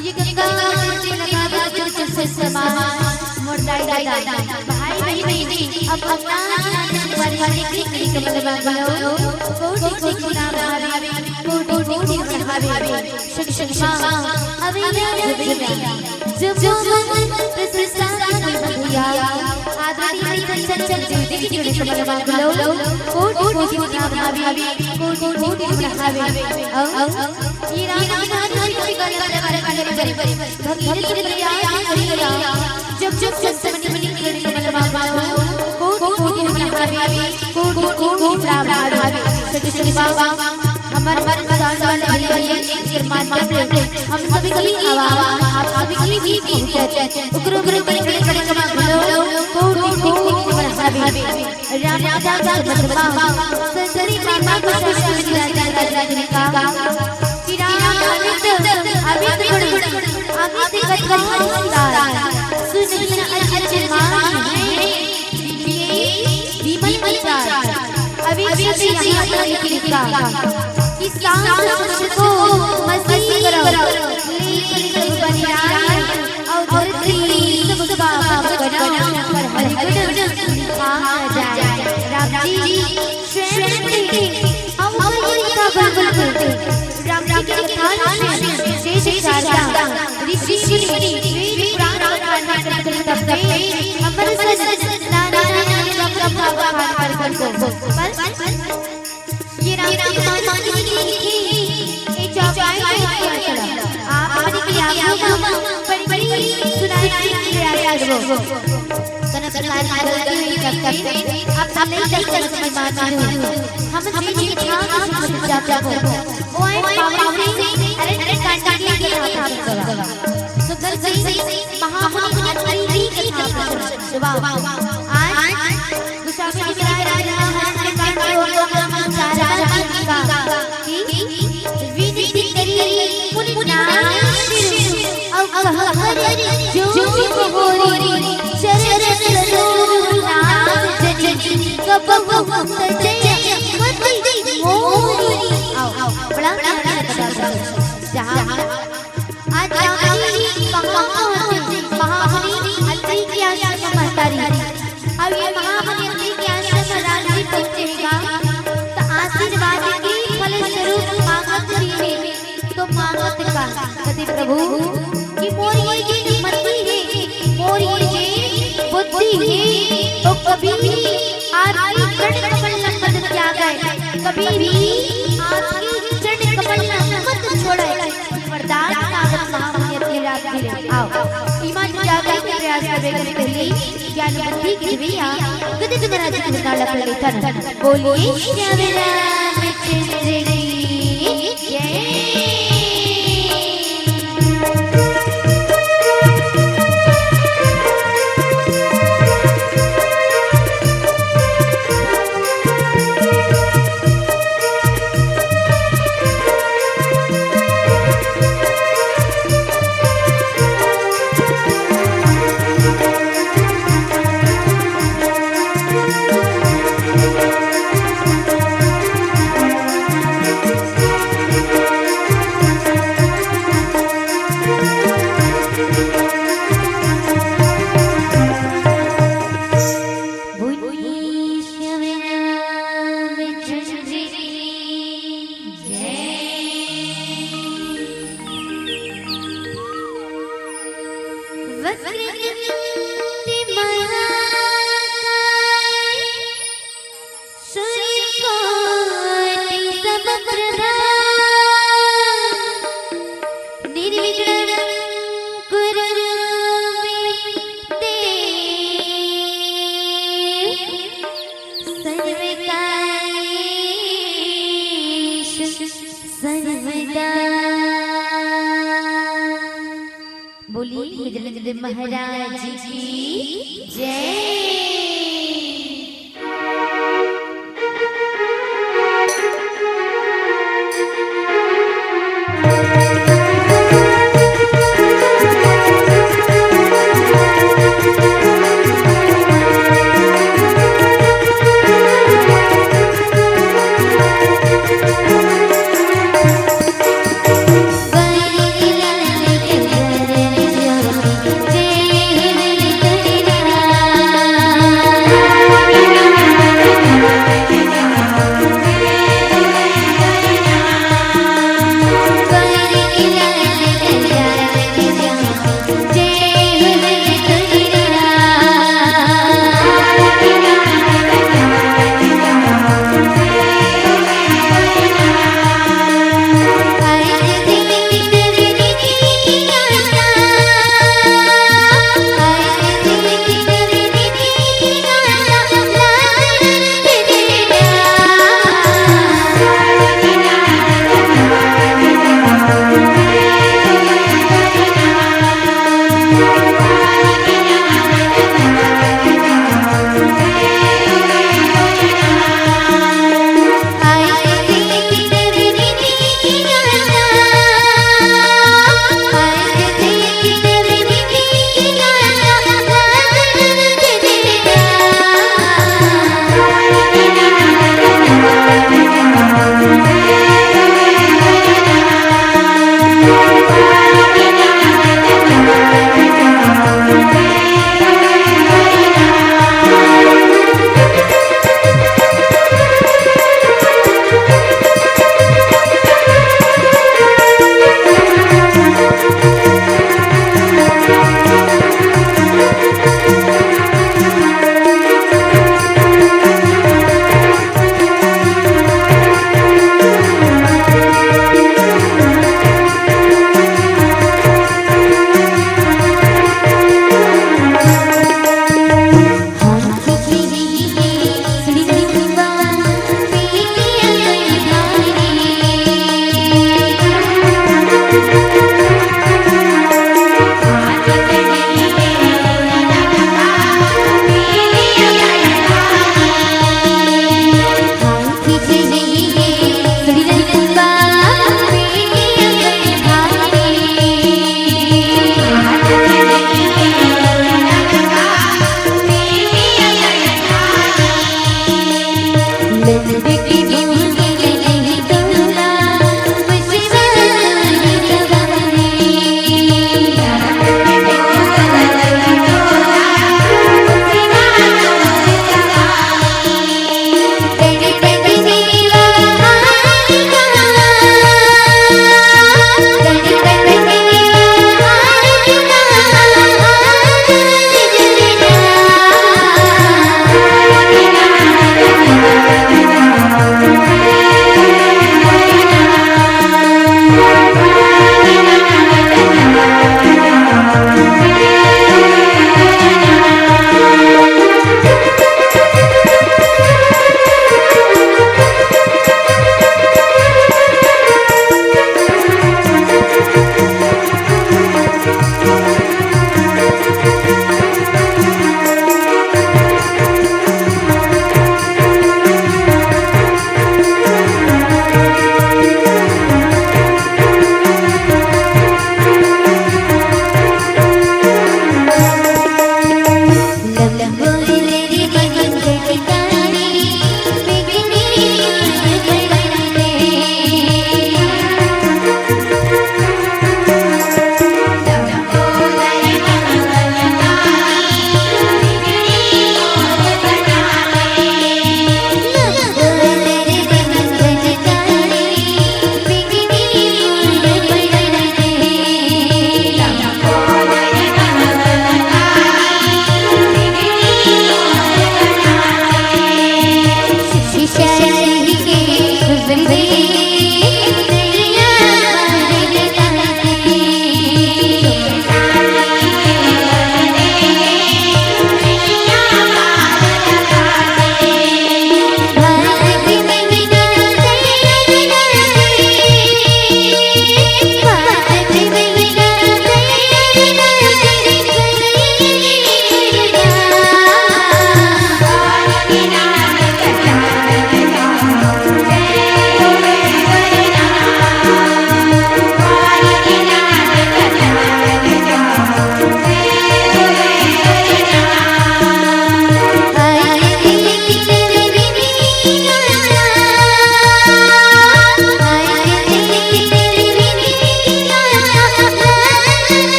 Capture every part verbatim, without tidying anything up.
ये गंगा नदी में लगावे चुरचुर से समान, मोर दाई ददा, भाई बहिनी, अब अपना वाली वाली की कमल बाबलो, कोटि कोटि प्रणाम भावे, कोटि कोटि प्रणाम भावे। शिव शिव माँ, अभी मैं जब जब प्रशंसा की बंदिया, आदरणीय चंचल जी की कमल बाबलो, कोटि कोटि प्रणाम भावे, कोटि कोटि प्रणाम भावे। अब भगीरथ प्रयाग करिया, जब जब संत मणि मणि कमल बाबा, कोटि कोटि नमन भावे, कोटि कोटि प्रणाम भावे। सच्चे बाबा, हमर संत वाले भैया जी के माध्यम से हम सभी की आवाज आप सभी की भी पहुंचे। उग्र उग्र कमल बाबा, कोटि कोटि नमन भावे। राम राम संतमा, संतरी माता को सुन सुन राजा राजा ने कहा कि राम अमित, अमित गुण, अमित कथा विस्तार। सुन सुन अजित मान है, विमल विचार। अभी से यहाँ पर लिखा कि सांस मुझको मसीह करो, लेकिन जब बनियान और धरती सबका बना पर हर गुण निभान जाए। राम जी स्वयं थे अवधूत का बुलबुल थे। राम जी के कथान से शेष शारदा ऋषि मुनि वेद पुराण बखान करते तब हमर सन नाना नानी का प्रभाव खान पर को। पर ये राम की माँ की लिखी, ये चौपाई को पढ़ कर आप अपनी किताबों को पढ़ पढ़ सुनाने की प्रयास करो। कनक सरकार की गलती हुई कब तक? अब हम नहीं कर सकते माँ की। हम जी जी हाँ समझ जाते हो। वो आए पावन से अरण्य कांड के लिए कथा करो। सुंदर सिंह महामुनि अत्रि की कथा प्रसंग। वाह। आज गोस्वामी जी महाराज ने हर प्रकार के लोगों का उच्चारण किया कि विनती करी मुनि नाम शिव, अव कहकर जो होरी, चरण सरोज नाम जनि, कबहु तजय मति मोरी। आओ, बड़ा प्यारा लगा। जहाँ आज राम जी कहाँ पहुँचे? महामुनि अत्रि के आश्रम में महतारी। अब ये महामुनि अत्रि के आश्रम में राम जी पहुँचेगा, तो आशीर्वाद की फल स्वरूप मांगत भी है। तो मांगत का कदे प्रभु कि मोर ये जे मति है, मोर ये जे बुद्धि है, तो कभी भी आपकी चरण कमल न मत त्यागे, कभी भी आपकी चरण कमल न मत छोड़े। वरदान मांगत महामुनि अत्रि राम जी ले। आओ, ईमान जाकर के प्रयास करबे के पहले ज्ञान बुद्धि की दिव्या गति तुम्हारा जी को ताला कर लेता ना। बोलिए श्याम रामचंद्र की जय। वक्रतुंड महाकाय सूर्यकोटि समप्रभा निर्विघ्नं कुरु मे देव सर्वकार्येषु सर्वदा। बोलिए गजानंद महाराज की जय।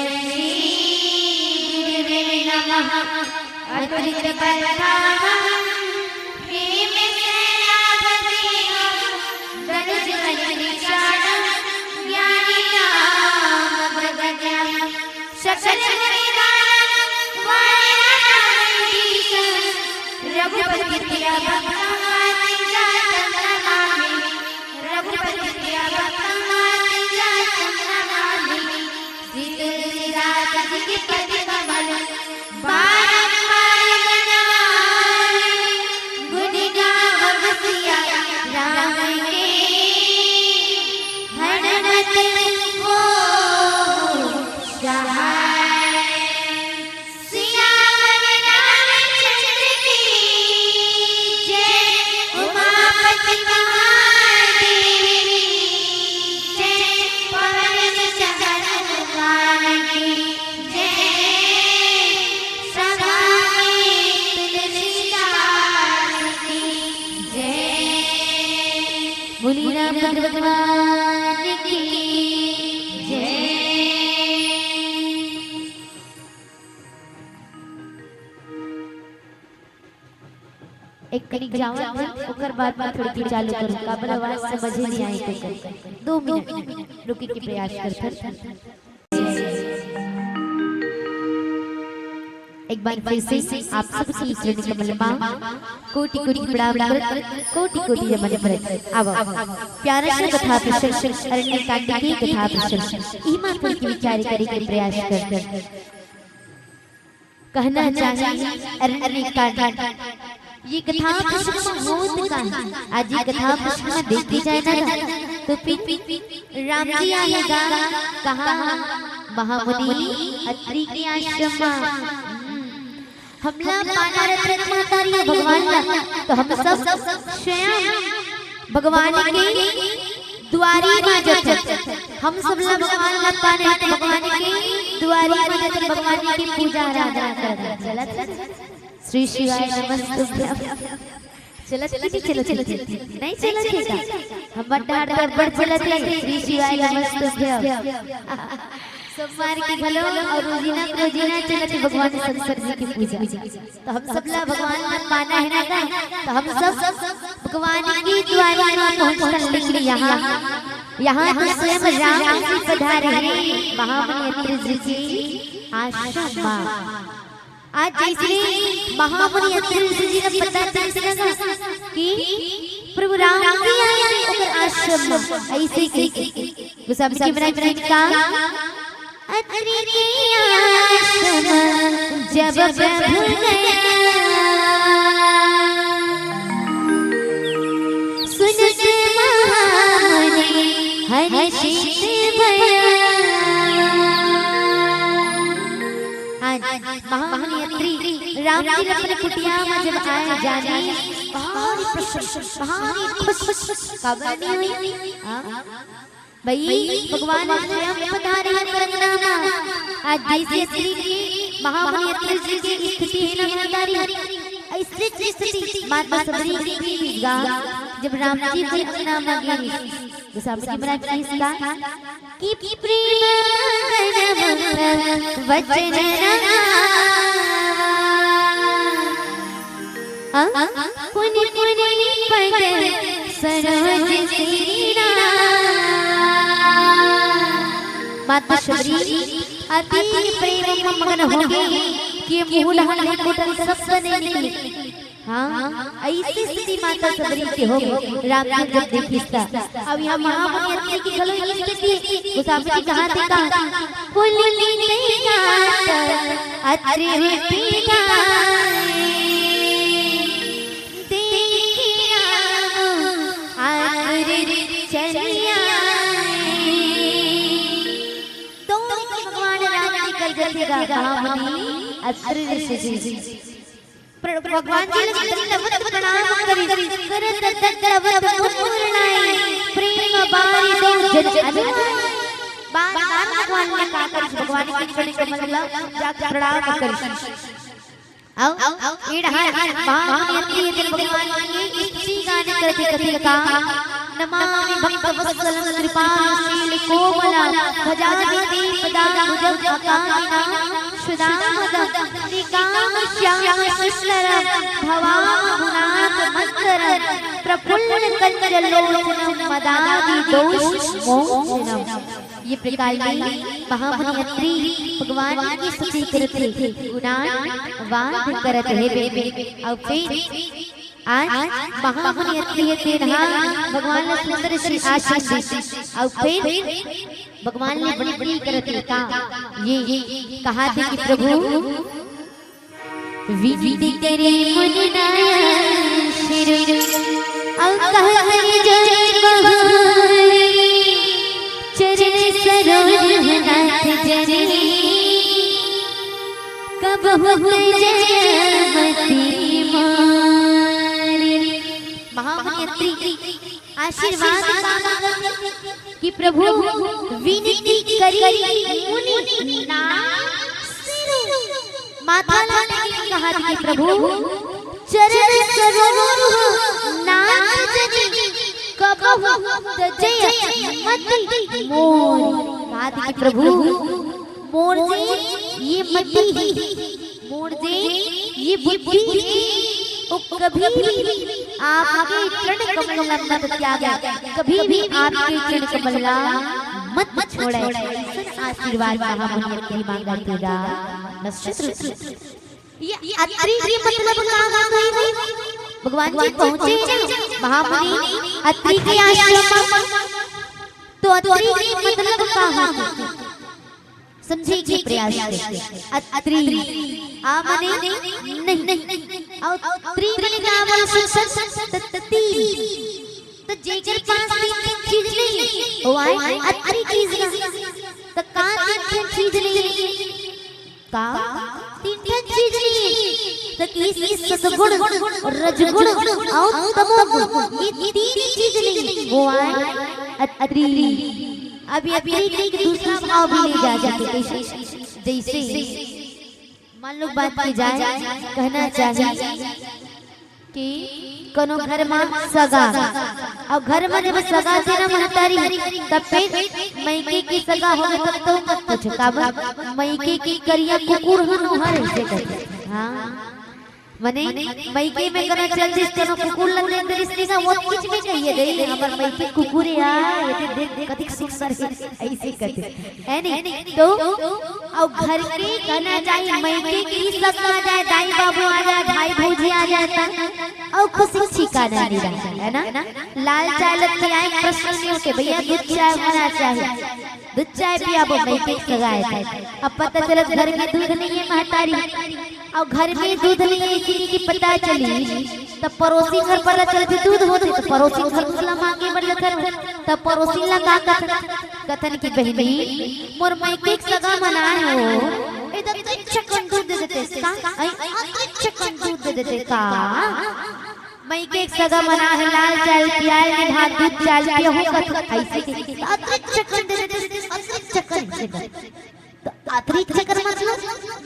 श्री गुरुवे नमः। अत्रित कथामहं प्रेम सेनापतिहं दनुज खण्ड विशालं ज्ञानिनामग्रगण्यं सकल मुनिगणं वानराणां नीशं रघुपति प्रिय भक्तं वातजातं नमामि। रघुपति प्रिय भक्तं वातजातं नमामि। श्री तुलसीदास जी के पद कमल बारंबार नमन। गुण गावब सिया राम के, हनुमत होहु सहाय। सियावर रामचंद्र की जय, उमापति महादेव की जय, पवन सुत हनुमान की जय, सभापति तुलसीदास की जय। बोलिए रामचंद्र भगवान की जय। एक कनिक जावत हन, ओकर बाद में थोड़ी के चालू करूँ, काबर आवाज समझे नहीं आए तो कर। दो मिनट रुके के प्रयास करथन। एक बार फिर से आप सबके चरण कमल मा कोटि कोटि प्रणाम करत, कोटि कोटि नमन करत। आवा, प्यारा सा कथा प्रसंग, अरण्य कांड के कथा प्रसंग, इही मा थोड़ी के विचार करे के प्रयास करथन। कहना चाही अरण्य कांड। ये कथा प्रसंग में होत का है? आज ये कथा प्रसंग में देखे जाए ना, तो फिर राम जी आए गा कहाँ? महामुनि अत्रि के आश्रम में। हमला पाना रथ रथ महतारी भगवान ला, तो हम सब स्वयं भगवान के दुआरी मा जथन। हम सब ला भगवान ला पाने, भगवान के दुआरी मा जथन, भगवान की पूजा आराधना करथन। चलत हे? श्री शिवाय नमस्तुभ्यं। चलत हे कि नहीं चलत हे? नहीं चलत हे का? हमर डाँड़ तो बड़ चलत हे। श्री शिवाय नमस्तुभ्यं। सोमवार के घलो अउ रोजीना के रोजीना चलत हे भगवान शंकर जी की पूजा। तो हम सब ला भगवान ला पाना है ना का? तो हम सब भगवान की दुआरी मा पहुँचथन, लेकिन यहाँ, यहाँ तो स्वयं राम जी पधारे हैं महामुनि अत्रि जी के आश्रम मा। आज जैसे महामुनि अत्रि जी ला पता चल सका कि प्रभु राम जी आए हैं ओकर आश्रम मा, ऐसे कि गोस्वामी जी महाराज जी का अत्रि के आश्रम जब प्रभु गया, सुनत महामुनि हर्षित भया। आज महामुनि अत्रि राम जी अपने कुटिया मा जब आए, जाने भारी प्रसन्न, भारी खुश। काबर नहीं होही? हाँ? भाई, भगवान स्वयं पधारे हैं करंगना मा। आज जैसे अत्रि के, महामुनि अत्रि जी की स्थिति है ना महतारी, ऐसे स्थिति माता शबरी की भी गा, जब राम जी के अंगना मा गिरी। गोस्वामी जी महाराज जी का कि प्रेम मगन मुख वचन न आवा। हाँ? पुनि पुनि पद सरोज सिरनावा। माता शबरी अति प्रेम में मगन हो गई कि मुंह ले मुंह ले शब्द नहीं निकले। हाँ, ऐसी स्थिति माता शबरी के हो गई। राम जी जब देखिस ता, अब यहाँ महामुनि अत्रि की घलो ये स्थिति, गोस्वामी जी कहा थे का? पुलकित गात अत्रि उठि गाए, देखि राम आतुर चली आए। तो भगवान राम जी कर जथेगा महामुनि अत्रि ऋषि जी। प्र-, भगवान जी ने दंडवत प्रणाम करी, करत दंडवत मुनि मुरलाए, प्रेम बारि दो जन अनुनय। बार बार भगवान ने कहा करी, भगवान के चरण कमल ला जाके प्रणाम करी। आओ, ए डहर महामुनि अत्रि भगवान के स्तुति गान करथे, कथे का नमामि भक्तवत्सलं कृपाशीलकोमलं भजामि दीपदाम्बुजं अकामिनां सुदामदं निकामश्याम सुन्दरं भवामगुणाकमन्दरं प्रफुल्लकञ्जलोचनं मदादिदोषमोचनम्। ये प्रकार ले महामुनि अत्रि भगवान के स्तुति करत हे, गुणानुवाद करत हे बेबे। अउ फिर आज महामुनि अत्रि हे तेन ह भगवान ल सुंदर श्री आसन दीस। अउ फिर भगवान ले विनती करत हे का, ये कहा थे कि प्रभु विनती करे मुनि नाथ शिर, अउ कह कर जय बहार, चरण सरोज नाथ जरी, कबहु जय मति मार। महामुनि अत्रि आशीर्वाद का मांगत हे कि प्रभु विनती करी मुनि नाथ शिर। माथा ला टेक के कहा थे कि प्रभु चरण सरोज नाथ जरी, कबहु तजय मति मोर। कहा थे कि प्रभु मोर जे ये मति हे, मोर जे ये बुद्धि हे, वो कभी भी आपके चरण कमल ला मत त्यागे, कभी भी आपके चरण कमल ला मत छोड़े। अइसन आशीर्वाद महामुनि अत्रि मांगत हे गा। नक्षत्र ये अत्रि के मतलब का होथे? भगवान जी पहुंचे ना महामुनि अत्रि के आश्रम म, तो अत्रि के मतलब का होथे? समझे के प्रयास करे। अत्रि, आ मने नहीं, अउ त्रि मने का बोल सकत? त-, त-, ती। त जेकर पास तीन ठन चीज नहीं हे, वो आय अत्रि चीज ना। त का तीन ठन चीज नहीं हे? का तीन ठन चीज नहीं हे? त कि इस सतगुण, रजगुण अउ तमोगुण, ये तीन चीज नहीं हे, वो आय अत्रि। अब ये अत्रि के एक दूसरा भाव भी ले जा सकत हे, जैसे मान लो बात की जाए, कहना चाहिए कि कोनो घर म सगा, अउ घर म जब सगा थे ना महतारी, तब फिर मइके के सगा होगे तब तो मत पूछो, काबर मइके के करिया कुकुर ह नोहर, अइसे कथे। हाँ, मने मइके में करा चल दिस, कोनो कुकुर ला देख दिस ना, वो कुछ भी कहिए, "दई, हमर मइके कुकुर हे यार, ये तो देख, कतिक सुंदर हे," अइसे कथे, हे नहीं? तो अउ घर के कहना चाहिए, मइके के ही सगा आ जाए, दाई बाबू आ जाए, भाई भौजी आ जाए, त अउ खुशी ठिकाना नहीं रहय, हे ना? लाल चाय लगती है, प्रश्न नहीं उठे, भैया दूध चाय होना चाहिए, दूध चाय पियाबो, मइके के सगा आय। अब पता चलत घर में दूध नहीं हे महतारी, अउ घर में दूध नहीं हे, इसी की पता चली, तब पड़ोसी घर पता चलथे दूध होथे, त पड़ोसी घर दूध ला मांगे बर जाथन, तब पड़ोसी ला का कथन, कथन कि बहिनी, मोर मइके के सगा मन आय हो, ए दे अतरिक चकन दूध दे देते का, अई अतरिक चकन दूध दे देते का, मइके के सगा मन आय हे, लाल चाय पियाय नहीं, भात दूध चाय पियाहूं कथन, अइसे के अतरिक चकन दे देते, अतरिक चकन, अतरिक चकन। त अतरिक चकन मतलब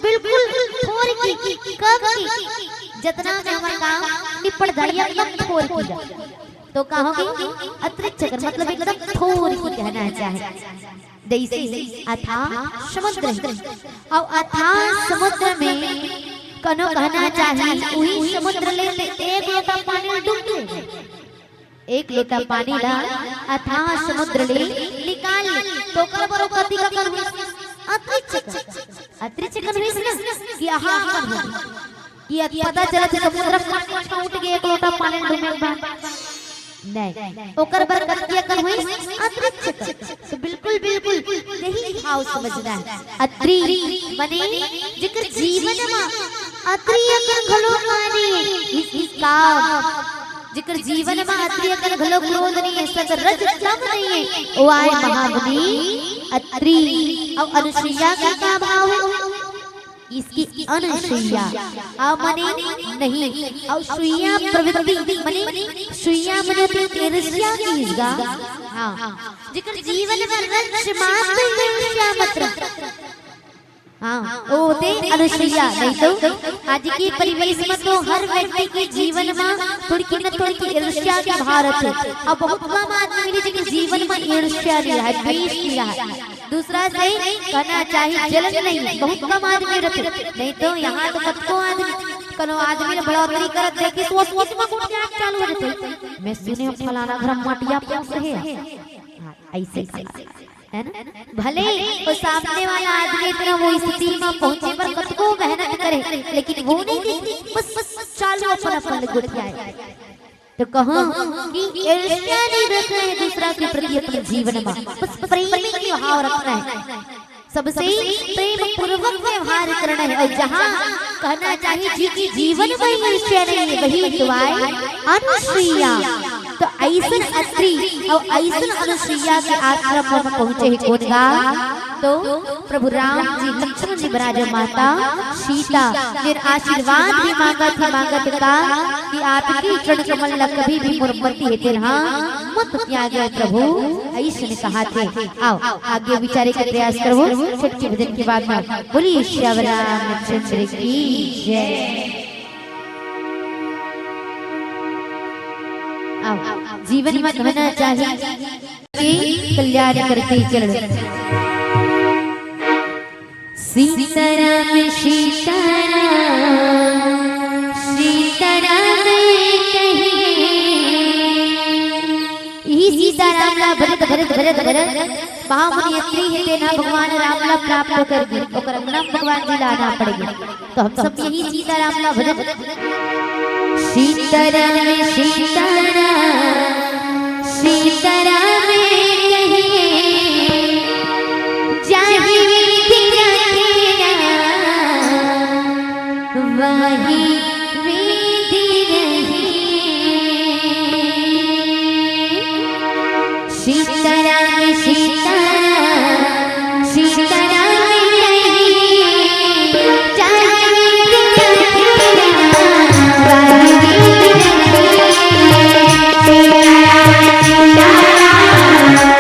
बिल्कुल थोर की, कम की, जतना में हमर काम निपट जाय, एकदम थोर की। तो का होगे? अतरिक चकन मतलब एकदम थोर की कहना चाहे। जैसे अथाह समुद्र हे, अउ अथाह समुद्र में कनो कहना चाही, उही समुद्र ले ते एक लोटा पानी डूब ले। एक लोटा पानी ला अथाह समुद्र ले निकाल ले, तो ओकर बर ओ कतिक अकन होइस? अतरिक चकन। अतरिक चकन होइस ना कि अहा अकन होइस। कि अत पता चलत हे समुद्र म पानी छूट गे एक लोटा पानी डूबे के बाद। नहीं, ओकर बर कतिक अकन होइस? अतरिक चकन। तो बिल्कुल, बिल्कुल यही भाव समझना हे। अतरी मने जेकर जीवन म अतरी अकन घलो माने इस, इस काम जेकर जीवन म अतरी अकन घलो क्रोध नइ हे, सत रज तम नइ हे, ओ आय महामुनि अतरी। अउ अनुसुईया के का भाव हे? इसकी अनुसुईया, अ मने नहीं, अउ सुईया प्रवृत्ति मने सुईया मने होथे ईर्ष्या की ईर्ष्या। हाँ, जेकर जीवन म रज मात्र ईर्ष्या मात्र हाँ, वो होथे अनुसुईया। नहीं तो आज के परिवेश में तो हर व्यक्ति के जीवन में थोड़की न थोड़की ईर्ष्या के भाव रथे। अब बहुत कम आदमी हे जेकर जीवन में ईर्ष्या नहीं रहे, द्वेष नहीं रहे, दूसरा से कहना चाही जलन नहीं, बहुत कम आदमी रथे। नहीं तो यहाँ तो कतको आदमी, कोनो आदमी ला बढ़ोतरी करत देखिस, वो सोच में गोठियात चालू हो जाथे, "मैं सुने हँव फलाना घर में मटिया पोस हे।" हाँ, ऐसे करथे, है ना? भले वो सामने वाला आदमी इतना वो स्थिति में पहुंचे बर कतको मेहनत करे, लेकिन वो नहीं देखथे, बस, बस चालू अपन, अपन गोठियाए। तो कहूँ कि ईर्ष्या नहीं रखना है दूसरा के प्रति अपने जीवन में, बस प्रेम के भाव रखना है, सबसे प्रेम पूर्वक व्यवहार करना है। और जहाँ कहना चाहिए, जिस जीवन में ईर्ष्या नहीं है, वही तो आए अनुसुईया। तो अइसन अत्रि और अइसन अनुसुईया के आश्रम में पहुंचे हे कोन गा? तो प्रभु राम जी लक्ष्मण जी बर जो माता सीता, जेन आशीर्वाद भी मांगत हे, मांगत का कि आपके चरण कमल ला कभी भी मोर पति हे तेन हा मत त्यागे प्रभु, अइसन कहाथे। आओ, आगे विचारे के प्रयास करबो, छोटके भजन के बाद में। बोलिए श्याम रामचंद्र की जय। आओ, जीवन में कहना चाहिए कि कल्याण करते चलो। सीताराम, सीताराम, सीताराम कहिए। इही सीताराम ला भजत, भजत, भजत, भजत महामुनि अत्रि हे तेन हा भगवान राम ला प्राप्त कर गे, ओकर अंगना भगवान जी ला आना पड़ गे। तो हम सब यही सीताराम ला भजन। सीताराम, सीताराम, सीताराम कहिए, जाहि विधि रखेरा, वही विधि रही। सीताराम, सीताराम, सीताराम कहिए, जाहि विधि रखेरा, वही विधि रही। सीताराम, सीताराम,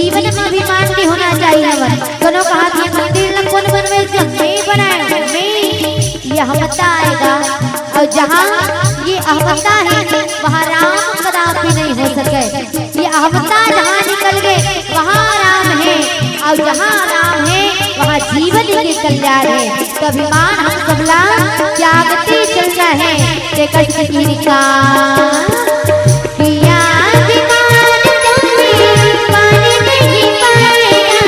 जीवन में अभिमान नहीं होना चाहिए हमर। कोनो कहा कि मंदिर ला कोन बनवे, जब मैं बनाए, मैं, ये अहमता आएगा। और जहाँ ये अहमता है, वहाँ राम कदापि नहीं हो सके। ये अहमता जहाँ निकल गए, वहाँ राम है, और जहाँ राम है, वहाँ जीवन के कल्याण है। तो अभिमान हम सबला त्यागते चलना है। तेकर से किया अभिमान तुम्हें पार नहीं पाएगा।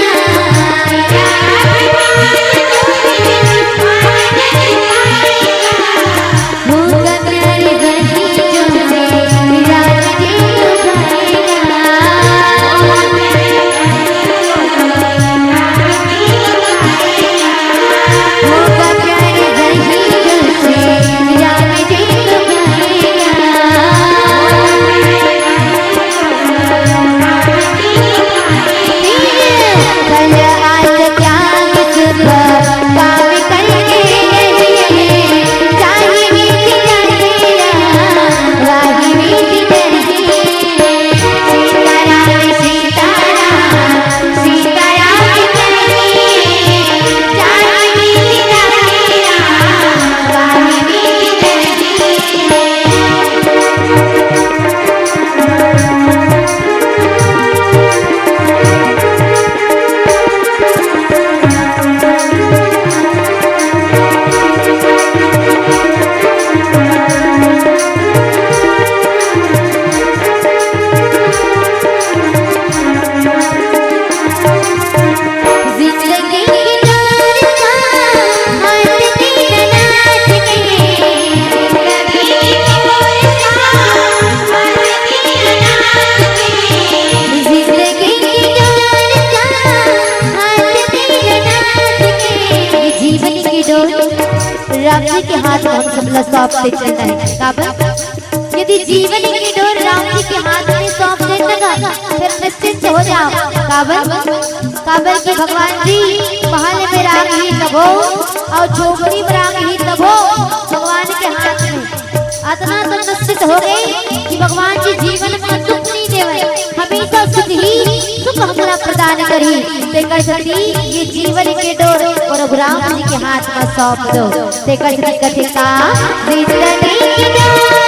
जीवन की डोर राम जी के हाथ में हम सब ला सौंप दे चलना है। काबर? यदि जीवन की डोर राम जी के हाथ में सौंप देता ना, फिर निश्चिंत हो जाओ। काबर? काबर कि भगवान जी महल में राम ही कभो और झोपड़ी में राम ही तभो। भगवान के हाथ में अतना तो निश्चित हो गए कि भगवान जी जीवन में दुख नहीं देवे, हमेशा सुख ही सुख हमरा प्रदान करी। तेकर सेती ये जीवन के डोर प्रभु राम जी के हाथ में सौंप दो। तेकर सेती कथे का, जिंदगी के डोर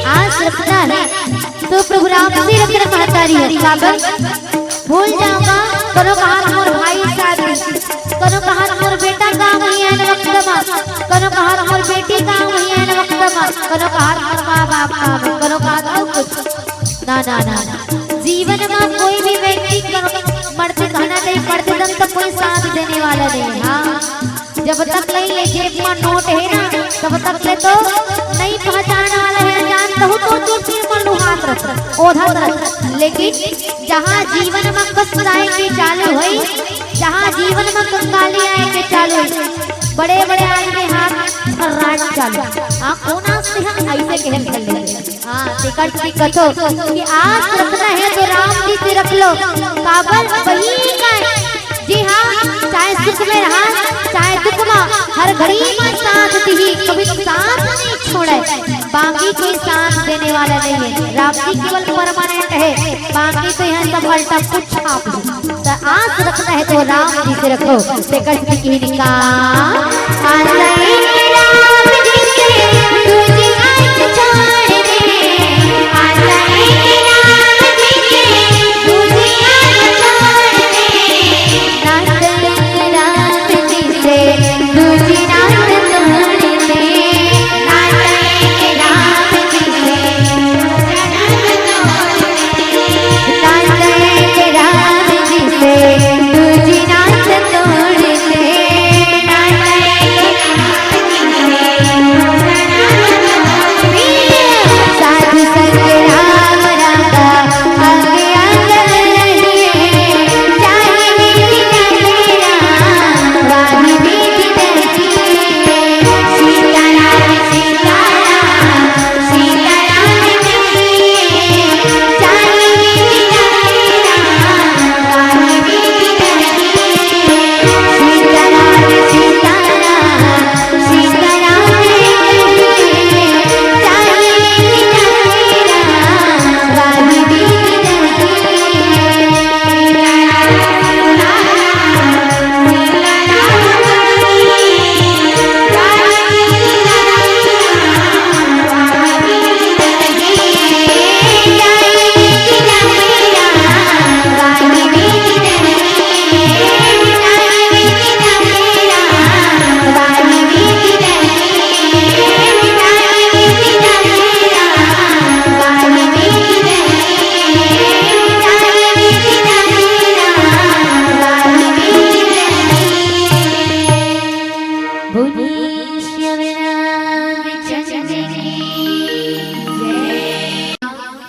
आस रखना है तो प्रभु राम से रखना महतारी है। काबर? भूल जाऊंगा, कोनो कहात मोर भाई शादी, कोनो कहात मोर बेटा गाँव में आने वक्त मा, कोनो कहात मोर बेटी गाँव में आने वक्त मा, कोनो कहात मोर माँ बाप गाँव में, कोनो कहात और कुछ। ना, ना, ना, ना। जीवन में कोई भी व्यक्ति करो-, मरते कहना चाहिए, मरते दम तक कोई साथ देने वाला नहीं। हाँ, जब तक ले ये जेब में नोट है ना, तब तक ले तो नहीं पहचानने वाला है। जान कहूँ तो दो तीन मन हाथ रख, ओढ़ा रख। लेकिन जहाँ जीवन में कष्ट आए के चालू होई, जहाँ जीवन में कंगाली आए के चालू होई, बड़े बड़े आदमी हाथ फर्राट चालू। हाँ, कोन आस से हम ऐसे कहल कर लेते। हाँ, तेकर से कथो कि आस रखना है तो राम जी से रख लो। काबर वही का है। जी हाँ, चाहे सुख में रहा, चाहे दुख में, हर घड़ी में साथ दी, कभी साथ नहीं छोड़े। बाकी कोई साथ देने वाला नहीं है। राम जी केवल परमानेंट है, बाकी तो यहाँ सब अल्टा कुछ आप ही। तो आस रखना है तो राम जी से रखो। तेकर से किहिन का आस है राम जी से, दूजी आस छोड़ दे। आस है राम जी से, दूजी आस छोड़ दे। नात राम जी से, दूजी नात तोड़ दे। नात राम जी से, नात राम जी से, दूजी नात तोड़ दे। नात साधु संग राम राधा, अंग अंग रहिए, जाहि विधि जाने राम, वाहि विधि रहिए। सीताराम, सीताराम, सीताराम कहिए, जाहि विधि जाने राम, वाहि विधि रहिए। सीताराम, सीताराम,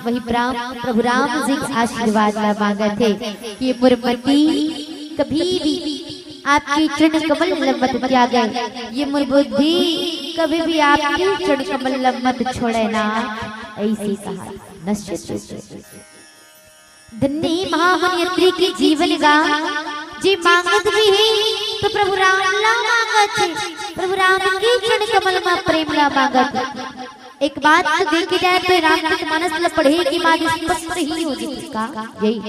वही राम, प्रभु राम जी के आशीर्वाद ला मांगत हे कि मोर मति कभी भी आपके चरण कमल ल मत त्यागे, ये मोर बुद्धि कभी भी आपके चरण कमल ल मत छोड़े ना, ऐसे कहा। निश्चित रूप से धन्य महामुनि अत्रि के जीवन गा, जे मांगत भी हे तो प्रभु राम ला मांगत हे, प्रभु राम के चरण कमल मा प्रेम ला मांगत हे। एक बात तो देखे जाए तो रामचरित मानस ला पढ़े के बाद स्पष्ट ही हो जथे का, यही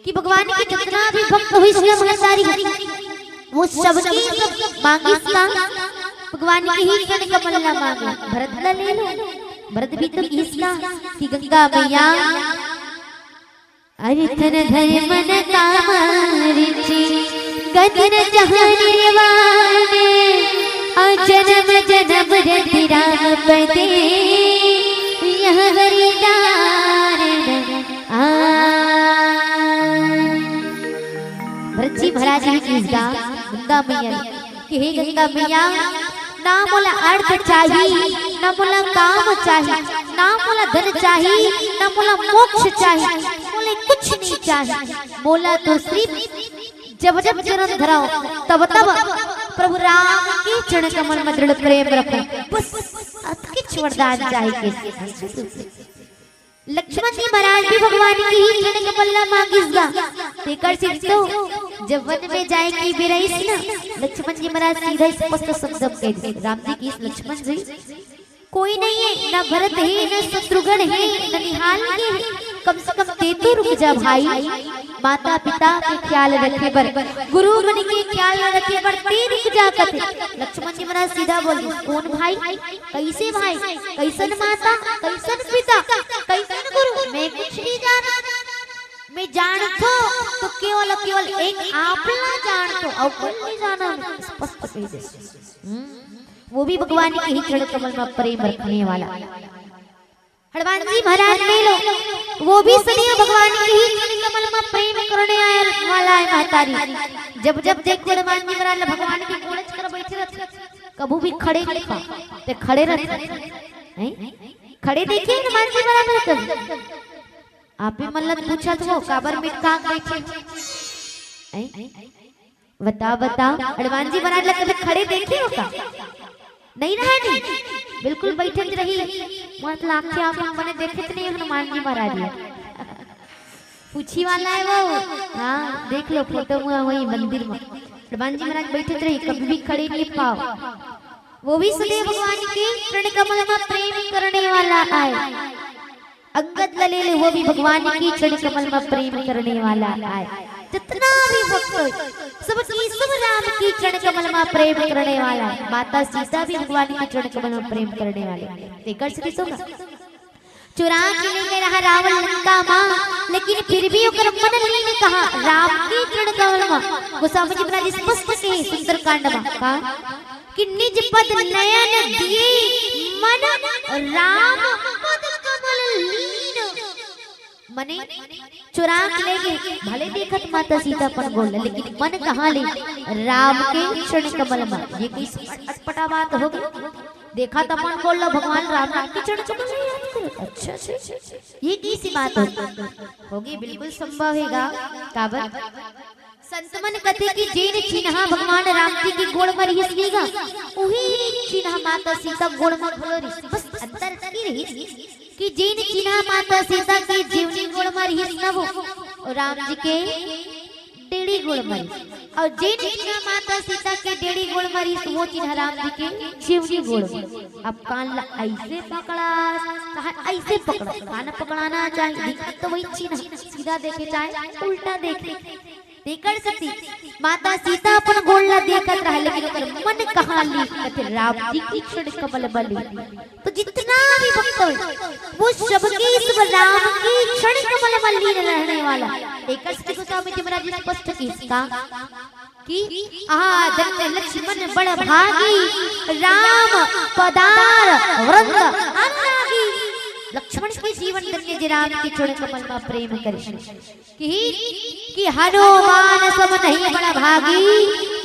कि भगवान के जितना भी भक्त होइस ना महतारी, वो सबके सब मांगिस का, भगवान के ही चरण कमल ला मांगे। भरत ला ले लो, भरत भी तो किहिस का कि गंगा मैया, अरे तन धन मन काम रिचि, गत न जहाँ निर्वाण, अउ जन्म जन्म रति राम पदे, यह हरि दान आ। भरत जी महाराज जी किहिस गा गंगा मैया कि हे गंगा मैया, ना मोला अर्थ चाही, ना मोला काम चाही, ना मोला धन चाही, ना मोला मोक्ष चाही, मोला कुछ नहीं चाही। मोला तो सिर्फ जब जब जनम धरव, तब तब प्रभु राम के चरण कमल में दृढ़ प्रेम रखव। बस अतकेच वरदान चाही के। लक्ष्मण जी महाराज भी भगवान के ही चरण कमल ला मांगिस गा। तेकर से तो जब वन में जाए के बेरा आइस ना, लक्ष्मण जी महाराज सीधा स्पष्ट शब्द में कह दिस, राम जी किहिस, लक्ष्मण जी, कोई नहीं है, ना भरत है, ना शत्रुघ्न है, ना निहाल के है, कम से कम तैं तो रुक जा भाई। माता पिता के ख्याल रखे बर, गुरु मुनि के ख्याल रखे बर तैं रुक जा कथे। लक्ष्मण जी महाराज सीधा बोल दिस, कोन भाई? कइसे भाई? कइसन माता? कइसन पिता? कइसन गुरु? मैं कुछ नहीं जानंव। मैं जानथंव तो केवल, केवल एक आप ला जानथंव, अउ कोई नहीं जानंव। मैं स्पष्ट कहि देस। हम्म। वो भी भगवान के ही चरण कमल में प्रेम रखने वाला। हनुमान जी महाराज ले लो, वो भी सदैव भगवान के ही चरण कमल में प्रेम करने आए वाला है महतारी। जब जब देखो हनुमान जी महाराज भगवान के गोड़ कर बैठे रहते, कभू भी खड़े नहीं पा, ते खड़े रहते हैं। खड़े देखे हनुमान जी महाराज कभी? आप ही मन ला पूछत हो, काबर मिटका बैठे हैं? बता बता, हनुमान जी महाराज ला कभी खड़े देखे हो का? नहीं रहे नहीं, बिल्कुल बैठे रही। मोर तो आँखें आप मन बने देखे तो नहीं हनुमान जी महाराज ला। पूछी वाला है वो। हाँ, देख लो फोटो में वही मंदिर में हनुमान जी महाराज बैठे रही, कभी भी खड़े नहीं पाओ। वो भी सदैव भगवान के चरण कमल में प्रेम करने वाला आए। अंगद ला ले ले, वो भी भगवान के चरण कमल में प्रेम करने वाला आए। जितना भी भक्त हो, सब की सब राम के चरण कमल में प्रेम करने वाला है। माता सीता भी भगवान के चरण कमल में प्रेम करने वाले। एकर से सुन, चुरा के ले गए रहा रावण लंका माँ, लेकिन फिर भी ओकर मन लीन कहाँ? राम के चरण कमल माँ। गोस्वामी जी महाराज स्पष्ट कहे सुंदरकांड में, कहा कि निज पद नयन दिए मन राम पद कमल लीन। मने चुरा के ले गए, भले देखत माता सीता अपन गोड़ ला, लेकिन मन कहाँ ले? राम के चरण कमल में। ये कैसी अटपटा बात हो गई? देखा त अपन गोड़ ला, भगवान राम, राम के चरण कमल में याद करो। अच्छा, अच्छा, अच्छा, अच्छा। ये कैसी बात हो? होगी, बिल्कुल संभव हैगा। काबर? संत मन कथे कि जेन चिन्हा भगवान राम जी के गोड़ म रिहिस नी गा, उही चिन्हा माता सीता गोड़ म घलो रिहिस। बस अंतर की रिहिस कि जेन चिन्हा माता सीता के जीवनी गोड़ म रिहिस न, वो राम जी के डेड़ी गोड़ म रिहिस, अउ जेन चिन्हा माता सीता के डेड़ी गोड़ म रिहिस, वो चिन्हा राम जी के जीवनी गोड़ म। अब कान ला ऐसे पकड़ा, कहा ऐसे पकड़ा, कान पकड़ाना चाहिए, दिखत तो वही चिन्हा, सीधा देखे चाहे उल्टा देखे। तेकर सेती माता सीता अपन गोड़ ला देखत रहा, लेकिन ओकर मन कहाँ लीन, कथे राम जी के चरण कमल म लीन। तो जितना भी भक्त हो, वो सबके सब राम के चरण कमल म लीन रहने वाला। एकर सेती गोस्वामी जी महाराज स्पष्ट किहिस का कि आदन लक्ष्मण बड़ भागी, राम पदार वृंद अनुरागी। लक्ष्मण के जीवन धन्य जे राम के चरण कमल म प्रेम करे। कि, कि हनुमान सम नहीं बड़ भागी,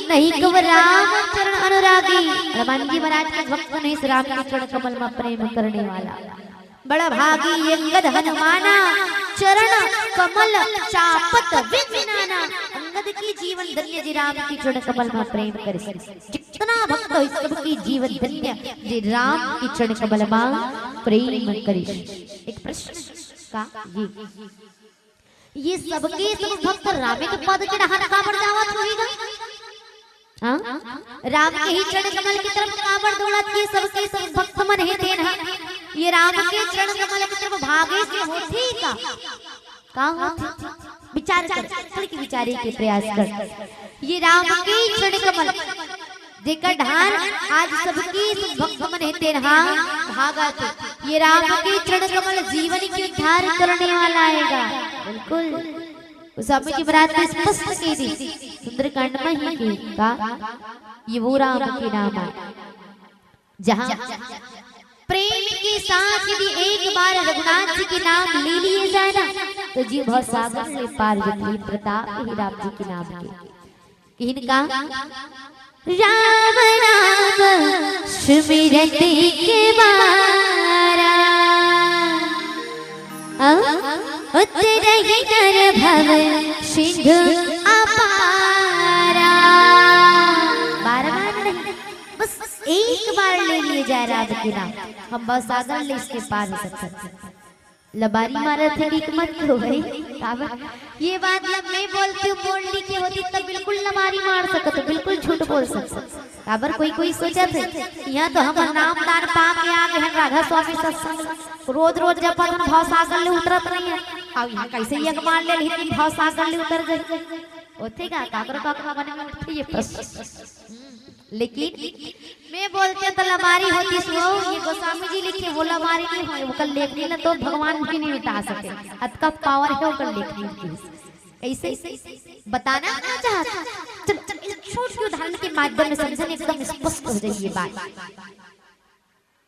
नहीं कव राम चरण अनुरागी। हनुमान जी महाराज के भक्त नहीं, राम के चरण कमल म प्रेम करने वाला। बड़ भागी अंगद हनुमाना, चरण कमल चापत विघ्न नाना। अंगद की जीवन धन्य जे राम के चरण कमल म प्रेम करे। जितना भक्त हो, सबकी जीवन धन्य जे राम के चरण कमल म प्रेम करे। एक प्रश्न का ये ये सबके सब भक्त रामे के पद के डहार काबर जावत होही गा? हाँ? राम के ही चरण कमल की तरफ काबर दौड़त हे सबके सब भक्त मन हे तेन हा? ये राम के चरण कमल की तरफ भागे से होथे का? का होथे? विचार कर, थोड़ी के विचारे के प्रयास कर। ये राम के चरण कमल जेकर डहार आज सबके सब भक्त मन हे तेन हा भागत हे। ये राम के चरण कमल जीवन के उद्धार करने वाला आएगा। बिल्कुल। गोस्वामी जी महाराज ने स्पष्ट कह दी, सुंदरकांड में ही कही का, ये वो राम के नाम है, जहाँ प्रेम के साथ यदि एक बार रघुनाथ जी के नाम ले लिए जाए ना, तो जीव भव सागर ले पार होती। प्रताप ही राम जी के नाम के। किहिन का? राम नाम सुमिरत के मारा, अ, उतरहि नर भव सिंधु अपारा। बार बार नहीं, बस एक बार ले लिए जाए राम के नाम, हम भव सागर ले इसके पार हो सकते हैं। लबारी मारत हे, ठीक मत हो भाई। काबर? ये बात जब मैं बोलती हूँ, बोल ली के होती, तब बिल्कुल लबारी मार सकत हो, बिल्कुल झूठ बोल सकत हो। काबर कोई कोई सोचत हे, यहाँ तो हम नाम दान पा के आ गए हैं राधा स्वामी सत्संग, रोज रोज जपत हन, भव सागर ले उतरत नहीं है। अब यहाँ कैसे ये मार ले ली कि भव सागर ले उतर गई? होथे का? काकरो काकरो मन में उठथे ये प्रश्न। लेकिन मैं बोलते तो लबारी होतिस वो, ये गोस्वामी जी लिखे वो लबारी नहीं होय, ओकर लेखनी ला तो भगवान भी नहीं मिटा सके, अतका पावर है ओकर लेखनी के। कैसे? बताना क्या चाहत? चल, चल, इस छोट के उदाहरण के माध्यम में समझन, एकदम स्पष्ट हो जाही ये बात।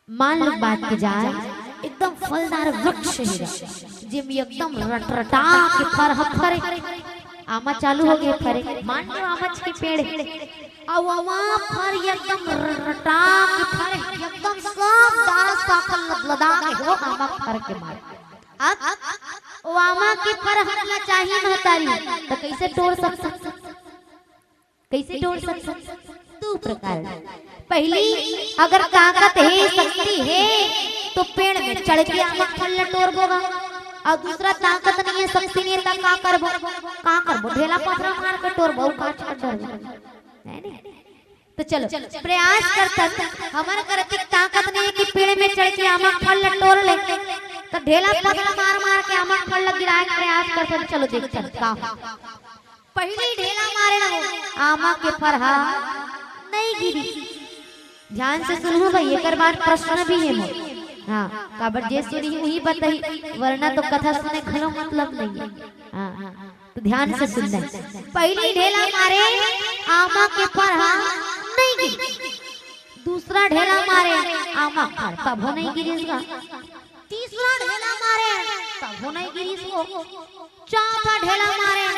मान लो बात के जाए, एकदम फलदार वृक्ष हे, जेमे एकदम रटरटा के फर ह फरे, आमा चालू हो गए फरे, मान लो आमच के पेड़ हे, अउ आमा फर एकदम रटरटा के फरे, एकदम सब डार शाखा लदलदा के हो आमा फर के मारे। अब वो आमा के फर हमला चाही महतारी, तो कैसे तोड़ सकत? कइसे टोर सकथन? दू प्रकार। पहिली, अगर ताकत हे, शक्ति हे, तो पेड़ में चढ़ के आमा के फल ल टोरबो गा। अउ दूसरा, ताकत नइ हे, शक्ति नइ हे, त का करबो? का करबो? ढेला पथरा मार के टोरबो, अउ का छोड़ डरबो? है नहीं? तो चलो, प्रयास करथन। हमर करा अतेक ताकत नइ हे कि पेड़ में चढ़ के आमा के फल ल टोर ले। तो ढेला पथरा मार मार के आमा के फल ल गिराए के प्रयास करथन। चलो देखथन का। पहिली ढेला मारे ना वो, आमा के फर हा नइ गिरी। ध्यान से सुनहू भाई, एकर बाद प्रश्न भी हे मोर। हाँ, काबर जे सुनही उही बताही, वरना तो कथा सुने घलो मतलब नइ हे। हाँ, तो ध्यान से सुनना हे। पहिली ढेला मारे, आमा के फर हा नइ गिरी। दूसरा ढेला मारे, आमा के फर तभो नइ गिरिस गा। तीसरा ढेला मारे, तभो नइ गिरिस वो। चौथा ढेला मारे,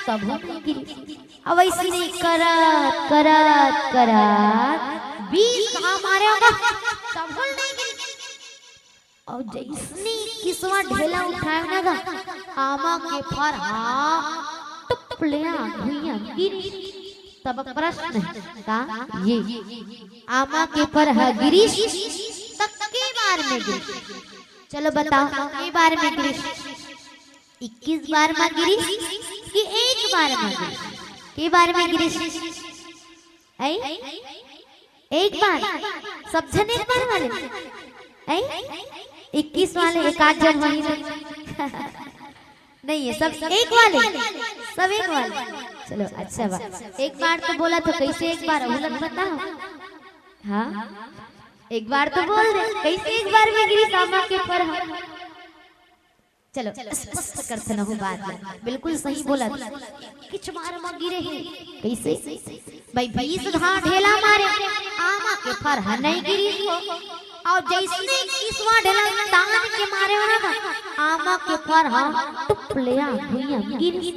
तभो नइ गिरिस। अब अइसने करत, करत, करत बीस घांव मारे वो गा, तभो नइ गिरिस। अउ जइसने इक्कीसवाँ ढेला उठाए ना गा, आमा के फर हा टुप ले भुइयां गिरिस। तब प्रश्न हे का ये, आमा के फर हा गिरिस, त के बार में गिरिस? चलो बताओ, के बार में गिरिस? इक्कीस बार में गिरिस कि एक बार में गिरिस? के बार में गिरिस? ऐ? एक बार? सब झन एक बार वाले? ऐ? इक्कीस वाले एक आध झन होही तो। नइ हे, सब एक वाले? सब एक वाले? चलो, अच्छा बा। एक बार तो बोलत हो, कइसे एक बार? ओला बताओ। हाँ? एक बार तो बोल दे, कइसे एक बार में गिरिस आमा के फर हा? चलो, स्पष्ट करथन ओहू बात ला। बिल्कुल सही बोलत। किच मार म गिरे हे। कइसे? भाई, बीस घांव ढेला मारे, आमा के फर हा नइ गिरिस वो। अउ जइसने इक्कीसवाँ ढेला तान के मारे हो ना, आमा के फर हा टुप ले भुइयां गिरिस।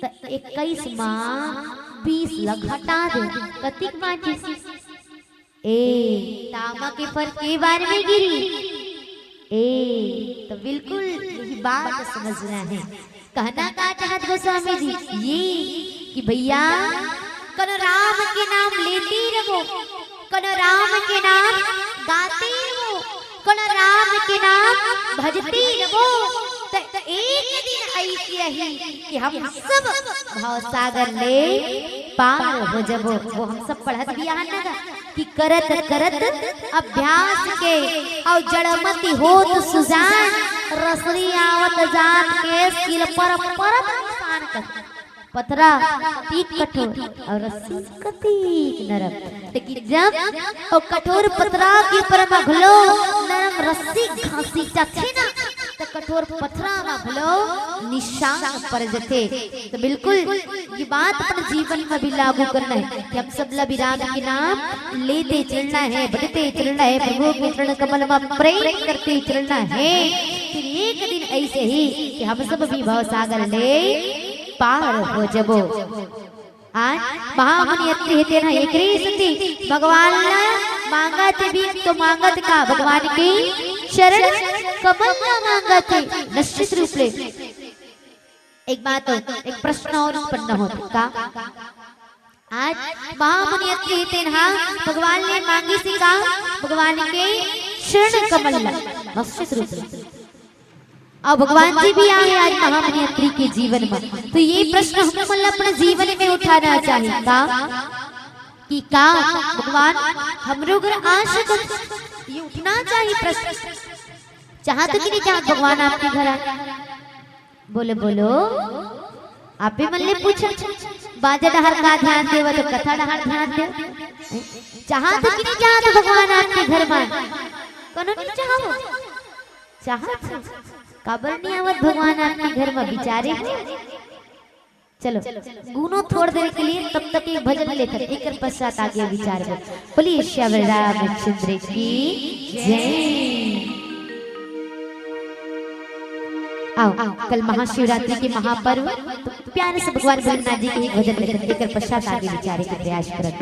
त इक्कीस म बीस ला घटा दे, कतिक बाचिस? ए, त आमा के फर के बार में गिरी? ए, तो बिल्कुल यही बात समझना हे। कहना का चाहत गोस्वामी जी? ये कि भइया, कनो राम के नाम लेती रहो, कनो राम के नाम गाती रहो, कनो राम के नाम भजती रहो, त एक दिन अइसे आही कि हम सब भवसागर ले पार हो जबो। वो हम सब पढ़त भी आहन ना गा कि करत करत अभ्यास के, अउ जड़मति होत सुजान, रसरी आवत जात के, सिल पर परत निसान कर। पथरा तीख कठोर अउ रस्सी कतिक नरम। लेकिन जब ओ कठोर पथरा के ऊपर म घलो नरम रस्सी घांसी जाथे ना, त कठोर पथरा म घलो निशान पर जथे। तो बिल्कुल ये बात अपन जीवन में भी लागू करना हे कि हम सब ला भी राम के नाम लेते चलना हे, बढ़ते चलना हे, प्रभु के चरण कमल में प्रेम करते चलना हे। फिर एक दिन अइसे ही कि हम सब भी भवसागर ले पार हो जबो। आज महामुनि अत्रि हे तेन ह एकरे सेती भगवान ला मांगत हे भी तो मांगत का, भगवान के चरण कमल ला मांगत हे निश्चित रूप ले। एक बात हो, एक प्रश्न अउ उत्पन्न होत का? आज महामुनि अत्रि हे तेन ह भगवान ले मांगिस का, भगवान के चरण कमल ला निश्चित रूप ले। अउ भगवान जी भी आए आज महामुनि अत्रि के जीवन में, तो ये प्रश्न हम मन ला अपन जीवन में उठाना चाहिए का, कि का भगवान हमरो घर आ सकत? ये उठना चाहिए प्रश्न। चाहत हो कि नहीं चाहत भगवान आपके घर आए? बोलो, बोलो, आप भी मन ले पूछो। बाजा डहर का ध्यान देवत हो, कथा डहर ध्यान देव। चाहत हो कि नहीं चाहत भगवान आपके घर में? कनो नहीं चाहो? चाहत हो? काबर नहीं आवत भगवान आपके घर में, बिचारे हो? चलो, गुनो थोड़ देर के लिए, तब तक एक भजन लेकर, एकर पश्चात आगे विचार हो। बोलिए श्यावर रामचंद्र की जय। आओ, कल महाशिवरात्रि के महापर्व, तो प्यारे से भगवान भोलेनाथ जी के एक भजन लेकर, एकर पश्चात आगे विचारे के प्रयास करत।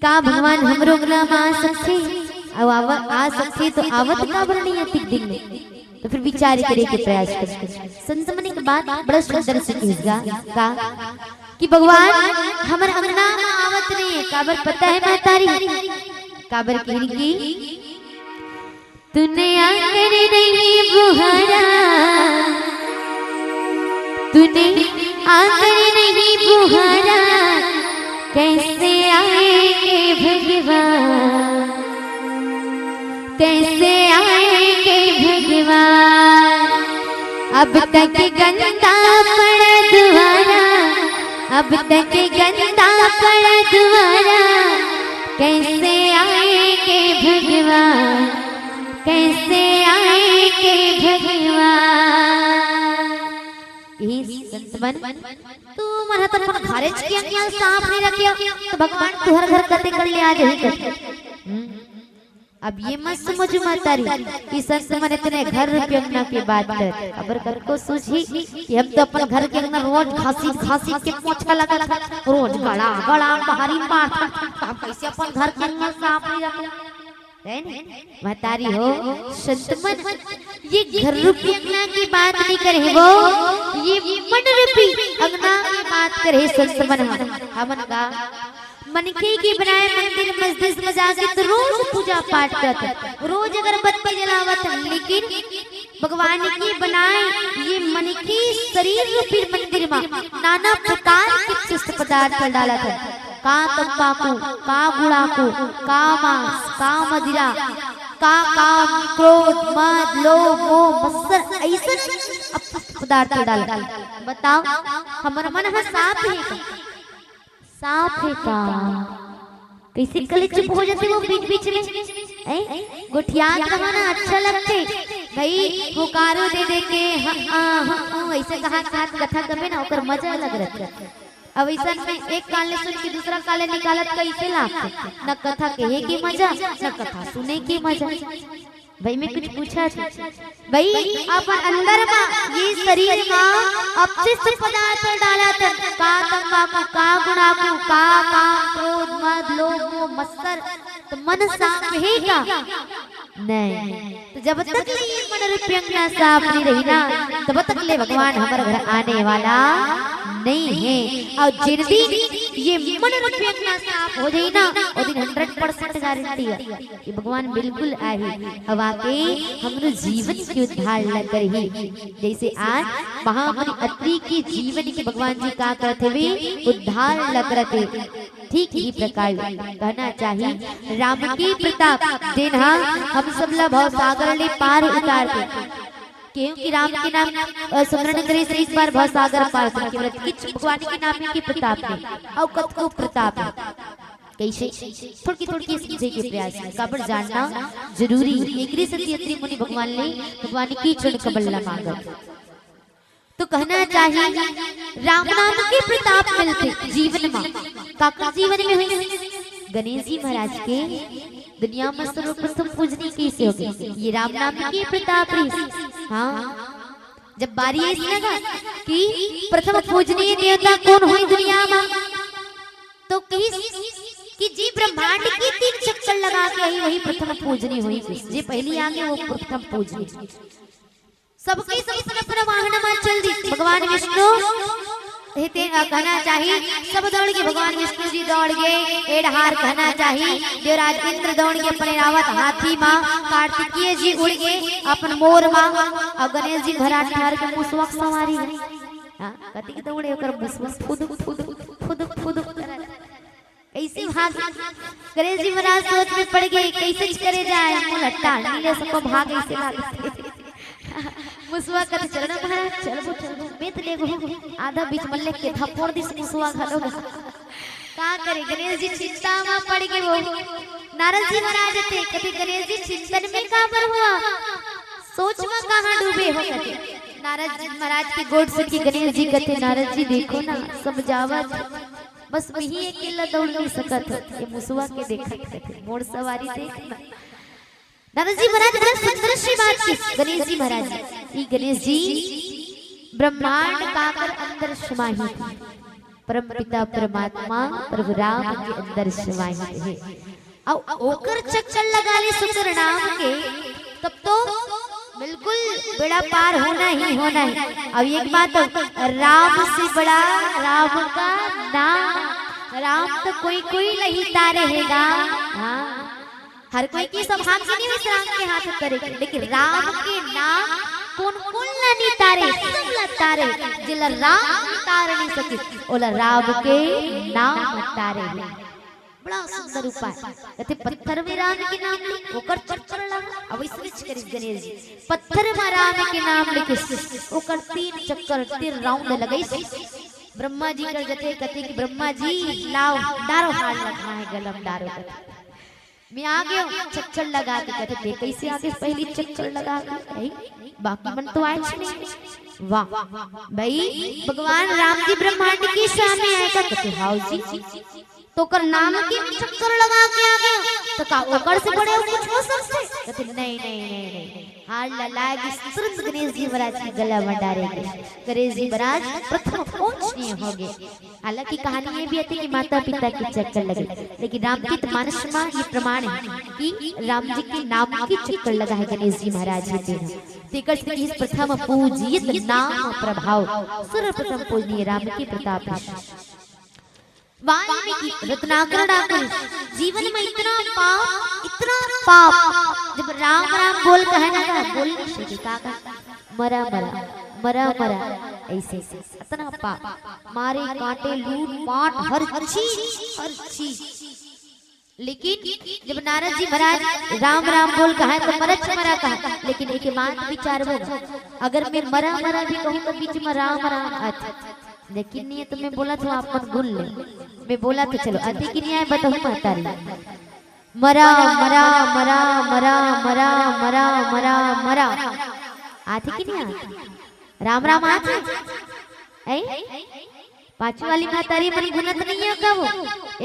का भगवान हमरो अंगना म आ सकथे? अउ आव-, आ सकथे तो आवत काबर नहीं अतिक दिन में? तो फिर विचार करे के प्रयास कर। संत मन एक बात बड़ा सुंदर से कहिस गा, का कि भगवान हमर अंगना म आवत नहीं है, काबर पता है महतारी? काबर कहिन कि तूने आकर नहीं बुहारा, तूने आकर नहीं बुहारा, कैसे आएंगे भगवान, कैसे आएंगे भगवान। अब तक गंदा पड़ा द्वारा, अब तक गंदा पड़ा द्वारा, कैसे आएंगे भगवान, कैसे आएंगे भगवान। हे संत मन, तुमन ह तो अपन घरेच के अंगना साफ नहीं रखे हो, तो भगवान तुहर घर कते कर ले आ जाही कर। हम्म। अब ये मत समझ महतारी कि संत मन इतने घर रूपी अंगना के बात कर, अबर कर को सूझी कि हम तो अपन घर के अंगना रोज घसीट घसीट के पोछा लगा था, रोज गड़ा गड़ा बाहरी मारता, तो हम कैसे अपन घर के अंगना साफ नहीं रखे? है नी? महतारी हो, संत मन, ये घर रूपी अंगना की बात नहीं करे वो, ये मन रूपी अंगना की बात करे संत मन। हम, हमन का मनखे के बनाए मंदिर मस्जिद में जाके तो रोज पूजा पाठ करत, रोज अगरबत्ती जलावत, लेकिन भगवान के बनाए ये मनखे शरीर रूपी मंदिर में नाना प्रकार के अवशिष्ट पदार्थ डालत है। का तंबाकू, का गुड़ाकू, का मांस, का मदिरा, का काम, क्रोध, मद, लोभ, मोह, मत्सर, ऐसन अवशिष्ट पदार्थ डालत। बताओ, हमर मन ह साफ हे का? साफ हे का? कैसे कले चुप हो जाते वो बीच बीच में? हैं? गोठियात रहा ना, अच्छा लगते भाई, हुकारो दे दे के, हाँ, हाँ, हाँ, हाँ, ऐसे कहा कहा कथा कबे ना, ओकर मजा अलग रहता। अब ऐसा में एक कान ले सुन के दूसरा कान ले निकालत, कैसे लागते? न कथा कहे के मजा, न कथा सुने के मजा। भाई मैं कुछ पूछा था। भाई अपन अंदर मा, ये शरीर मा अवशिष्ट पदार्थ डालत, का तंबाकू, का गुड़ाकू, का काम, क्रोध, मद, लोभ, मोह, मत्सर, तो मन साफ हे का? नहीं। तो जब तक ले ये मन रूपी अंगना साफ नहीं रही ना, तब तक ले भगवान हमर घर आने वाला नहीं है। और जिन दिन ये मन रूपी अंगना साफ हो जाई ना, वो दिन हंड्रेड परसेंट गारंटी है कि भगवान बिल्कुल आही, अब आके हमरो जीवन के उद्धार ला करही। जैसे आज महामुनि अत्रि के जीवन के भगवान जी का करत हवे, उद्धार ला करत हे। ठीक ही प्रकार कहना चाहिए, राम के प्रताप जेन हा हम सब ला भवसागर ले पार उतार दे। क्योंकि राम के नाम, अ, स्मरण करे से एक बार भवसागर पार कर, केवल किछ भगवान के नाम के प्रताप हे, अउ कतको प्रताप हे। कैसे? थोड़की थोड़की समझे के प्रयास में, काबर जानना जरूरी हे। एकरे सेती अत्रि मुनि भगवान ले, भगवान के चरण कमल ला मांगत। तो कहना चाहिए, राम नाम के प्रताप मिलथे जीवन मा। काकर जीवन में होइस? गणेश जी महाराज के दुनिया में सर्वप्रथम पूजनीय कइसे हो गए? ये राम नाम के प्रताप रहिस। हाँ, जब बारी आइस ना कि प्रथम पूजनीय देवता कोन होही दुनिया मा, तो कहिस कि जी ब्रह्मांड के तीन चक्कर लगा के आई, वही प्रथम पूजनीय होही। जे पहली आगे वो प्रथम पूजनीय। सबके सब अपन अपन वाहन मा चल दिस। भगवान विष्णु हे ते, अ, कहना चाही, सब दौड़ के भगवान विष्णु जी दौड़ गे, ए डहार कहना चाही, देवराज इंद्र दौड़ के अपन रावत हाथी मा, कार्तिकेय जी उड़ गे अपन मोर मा, अउ गणेश जी महाराज ठहर के मुसवा के सवारी हे। हाँ, कतिक दौड़े ओकर मुसवा फुदुक फुदुक फुदुक फुदुक करत। कैसे भाग? गणेश जी महाराज सोच में पड़ गे, कैसे करे जाए? मोला टाल नहीं ले सको, भाग ऐसे लागथे। मुसवा कथे, "चल ना महाराज, चलबो, चलबो, मैं तो लेगो।" आधा बीच मल्ले के थप्पड़ दिस मुसवा घलो। का करे, गणेश जी चिंता मा पड़ गे वो। नारद जी महाराज थे, कथे, "गणेश जी चिंतन में काबर हुआ? सोच मा कहाँ डूबे हो?" कथे। नारद जी महाराज के गोड़ से कि गणेश जी कथे, "नारद जी देखो ना, समझावत बस मिही अकेला दौड़ नहीं सकत हो, ये मुसवा के देखत कथे, मोर सवारी देख ना।" नारद जी महाराज बड़ा सुंदर सी बात की गणेश जी महाराज, ई गणेश जी ब्रह्मांड काकर अंदर समाहित हे। परमपिता परमात्मा प्रभु राम के अंदर समाहित हे। अउ ओकर चक्कर लगा ले सुकर नाम के, तब तो बिल्कुल बेड़ा पार होना ही होना है। अब एक बात, राम से बड़ा राम का नाम, राम तो कोई कोई नहीं तारे हेगा। हाँ, हर कोई के सौभाग्य नहीं होइस राम के हाथ करे, लेकिन राम के नाम कोन कोन ला नहीं तारे, सब ला तारे। जेला राम तार नहीं सके, ओला राम के नाम तारे। बड़ा सुंदर उपाय। कथे पत्थर में राम के नाम ले, ओकर चक्कर लगा। अब इसने करिस गणेश जी, पत्थर में राम के नाम लेके ओकर तीन चक्कर, तीन राउंड लगाइस। ब्रह्मा जी कर जथे, कथे कि ब्रह्मा जी लाओ, डारो हार लगना है, गलम डारो कथे। मैं आ गयो चक्कर लगा के। कथे, "ते कैसे आ गेस पहली चक्कर लगा के? भाई, बाकी मन तो आए नहीं।" वाह भाई, भगवान राम जी ब्रह्मांड के स्वामी आए का? कथे, "हाव जी।" "तो ओकर नाम के चक्कर लगा के आ गयो, तो का ओकर से बड़े कुछ हो सकथे?" कथे, "नहीं, नहीं, नहीं, नहीं।" हार ला लागे, तुरंत गणेश जी महाराज के गला में डारे गे। गणेश जी महाराज प्रथम पूजनीय हो गे। हालांकि कहानी ये भी आथे कि माता पिता के चक्कर लगे, लेकिन रामचरित मानस में ये प्रमाण है कि राम जी के नाम के चक्कर लगा है गणेश जी महाराज जी तेन। तेकर से इस प्रथम पूजित नाम प्रभाव, सर्वप्रथम पूजनीय राम के प्रताप है। वाल्मीकि रत्नाकर डाकुर, जीवन में इतना पाप, इतना पाप। जब राम राम बोल कहे ना, बोल नहीं सके, का कहे? "मरा, मरा, मरा, मरा", ऐसे, ऐसे इतना पाप, मारे काटे, लूट मार, हर चीज, हर चीज। लेकिन जब नारद जी महाराज राम राम बोल कहा तो मरच मरा कहा, लेकिन एक बात विचार वो, अगर मैं मरा मरा भी कहूँ तो बीच में राम राम आथे, लेकिन नहीं है तो मैं बोलत हूँ, आप मन गुन ले, मैं बोलत हूँ, चलो आथे कि नहीं आए बताहूँ महतारी। मरा, मरा, मरा, मरा, मरा, मरा, मरा, मरा। आथे कि नहीं आथे? राम राम आथे? ऐ? पाछू वाली महतारी मन गुनत नहीं है का वो?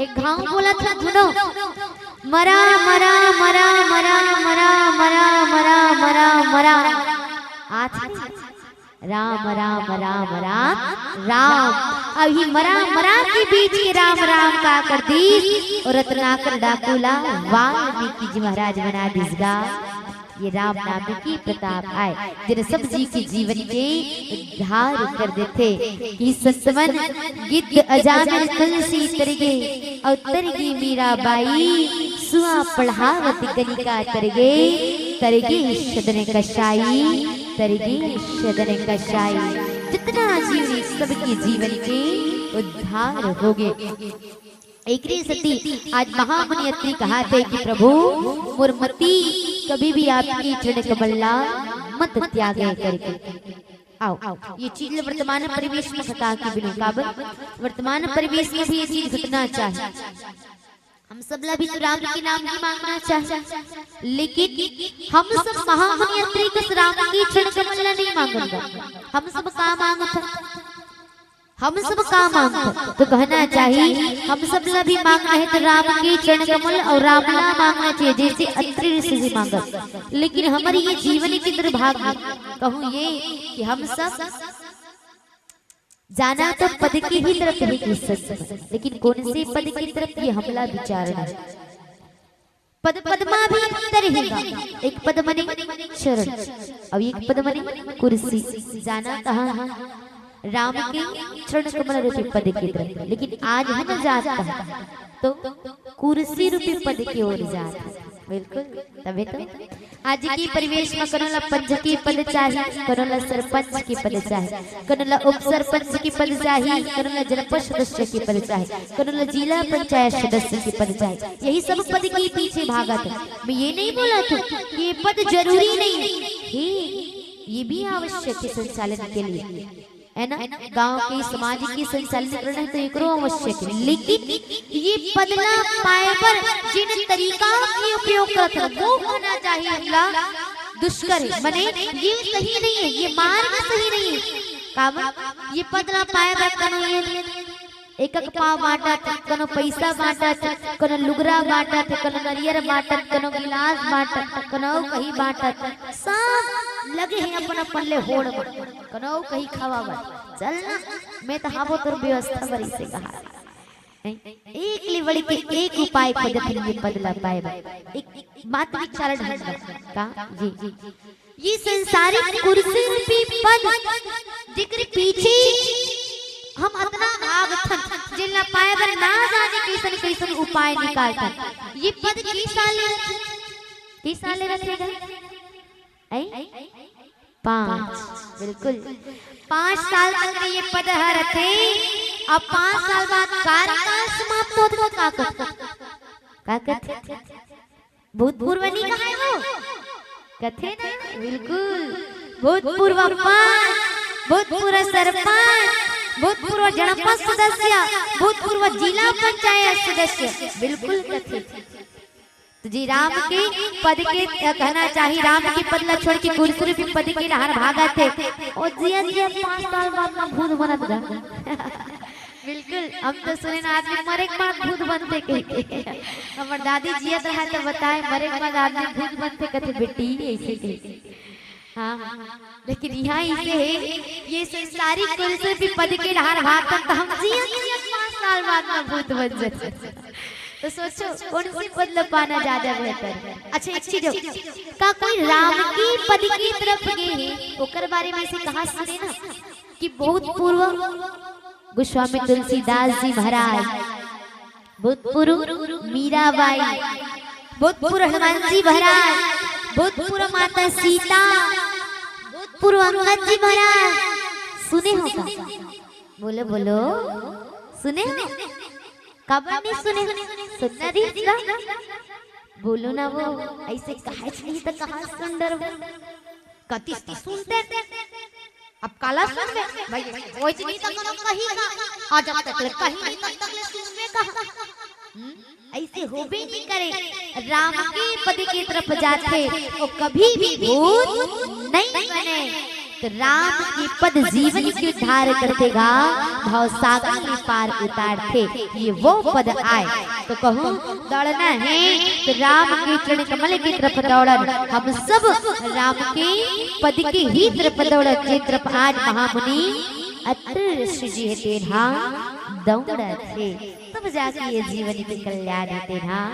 एक घाव बोलत हे, गुनो। मरा, मरा, मरा, मरा, मरा, मरा, मरा, मरा, मरा। आथे? राम, राम, राम, राम, राम। अब ये मरा, मरा के बीच के राम, राम का कर दीस, और रत्नाकर डाकू ला वाल्मीकि जी महाराज बना दीस गा। ये राम नाम के प्रताप आय, जेन सब जी के जीवन के उद्धार कर देथे। कि संतमन गिद्ध अजामिल तुलसी तरगे, अउ तरगे मीराबाई, सुआ पढ़ावत कनिका तरगे, तरगे सदन कसाई, तरगे सदन कसाई। जितना जीवनी सबके जीवन के उद्धार होगे। एकरे सेती आज महामुनि अत्रि कहाथे कि प्रभु, मोर मति कभी भी आपके चरण कमल ला मत त्यागे करके। आओ, ये चीज ल वर्तमान परिवेश में घटा के बिनो, काबर वर्तमान परिवेश में भी ये चीज घटना चाहे। हम सब ला भी तो राम के नाम ही मांगना चाहे, लेकिन हम सब महामुनि अत्रि कस राम के चरण कमल ला नहीं मांगन गा। हम सब का मांगत हन? हम सब का मांगत हन? तो कहना चाहिए, हम सब ला भी मांगना है तो राम के चरण कमल और राम ला मांगना चाहिए, जैसे अत्रि ऋषि जी मांगत। लेकिन हमारी ये जीवन के दुर्भाग्य कहूँ ये कि हम सब जाना तो पद के ही तरफ है कि सच में, लेकिन कौन से पद की तरफ, ये हमला विचारना है। पद पद मा भी अंतर हेगा। एक पद मने चरण, अउ एक पद मने कुर्सी। जाना कहाँ है? राम के चरण कमल रूपी पद की तरफ, लेकिन आज हम जात हैं तो कुर्सी रूपी पद की ओर जात हैं। बिल्कुल, तबे तो आज के परिवेश में कोनो ला पंच के पद चाही, कोनो ला सरपंच के पद चाही, कोनो ला उप सरपंच के पद चाही, कोनो ला जनपद सदस्य के पद चाही, कोनो ला जिला पंचायत सदस्य के पद चाही। यही सब पद के पीछे भागत है। मैं ये नहीं बोलत हूँ कि ये पद जरूरी नहीं है, हे, ये भी आवश्यक है संचालन के लिए, है ना? गांव के समाज के संचालन करना है तो एकरो आवश्यक है, लेकिन ये पद ला पाए बर जेन तरीका के उपयोग करत है, वो होना चाहिए हमला दुष्कर है। मने ये सही नहीं है, ये मार्ग सही नहीं है। काबर ये पद ला पाए बर कोनो ये एक एक पाव बांटत, कोनो पैसा बांटत, कोनो लुगरा बांटत, कोनो नरियर बांटत, कोनो गिलास बांटत, कोनो कहीं बांटत, सब लगे हे अपन अपन ले होड़ म, कनो कहीं खवावत। चल ना, मैं तो हाबो तोर व्यवस्था बरी से कहा। हैं? एक ले बढ़ के एक उपाय खोजत हे ये पद ला पाए बर। एक बात विचार ढंग का। का? जी, जी। ये संसारिक कुर्सी रूपी पद, जेकर पीछे हम अतना आगथन, जेला पाए बर ना जाने कइसन कइसन उपाय निकालथन। ये पद के साल ले रथे? के साल ले रथे गा? ऐ? पाँच। बिल्कुल। पाँच साल तक ये पद ह रथे। अब पाँच साल बाद कार्यकाल समाप्त होथे त का कथे? का कथे? भूतपूर्व नहीं कहा है वो? कथे ना? बिल्कुल। भूतपूर्व पंच, भूतपूर्व सरपंच, भूतपूर्व जनपद सदस्य, भूतपूर्व जिला पंचायत सदस्य, बिल्कुल कथे। तो जी, राम के पद के, अ, कहना चाहिए, राम के पद ला छोड़ के कुर्सी रूपी पद के डहार भागत हे। ओ जिया, जिया, पाँच साल बाद में भूत बनत गा। बिल्कुल, हम तो सुने ना, आदमी मरे के बाद भूत बनथे कहिके। हमर दादी जियत रहा तो बताए, मरे के बाद आदमी भूत बनथे, कथे बेटी, ऐसे कहिके। हाँ, लेकिन इहाँ इसे हे, ये संसारिक कुर्सी रूपी पद के डहार भागथन, तो हम जियत, जियत पाँच साल बाद में भूत बन जाथन। तो सोचो, कौन सी पद ला पाना ज्यादा बेहतर है? अच्छा, एक चीज हो, का कोई राम की पद की तरफ गए हैं, ओकर बारे में से कहा सुने ना कि भूतपूर्व गोस्वामी तुलसीदास जी महाराज, भूतपूर्व मीराबाई, भूतपूर्व हनुमान जी महाराज, भूतपूर्व माता सीता, भूतपूर्व अंगद जी महाराज, सुने हो का? बोलो, बोलो, सुने हो? काबर नहीं सुने? सुनना रहिस ना? बोलो ना वो, ऐसे कहे नहीं तो कहाँ सुन डरबो? कतिस तो सुनते। अब काला सुनबे? भाई, वो इतनी तक तो कहीं का, आज अब तक ले कहीं नहीं, तब तक ले सुनबे कहाँ? हम्म? ऐसे होबे नहीं करे। राम के पद के तरफ जाथे, वो कभी भी भूत नहीं बने। तो राम के पद जीवन के उद्धार करथे गा, भव सागर में पार उतारथे। ये वो पद आए। तो कहूँ, दौड़ना है तो राम के चरण कमल की तरफ दौड़न। हम सब राम के पद के ही तरफ दौड़न, जे तरफ आज महामुनि अत्रि ऋषि जी हे तेन हा दौड़त हे। तब जाके ये जीवन के कल्याण हे तेन हा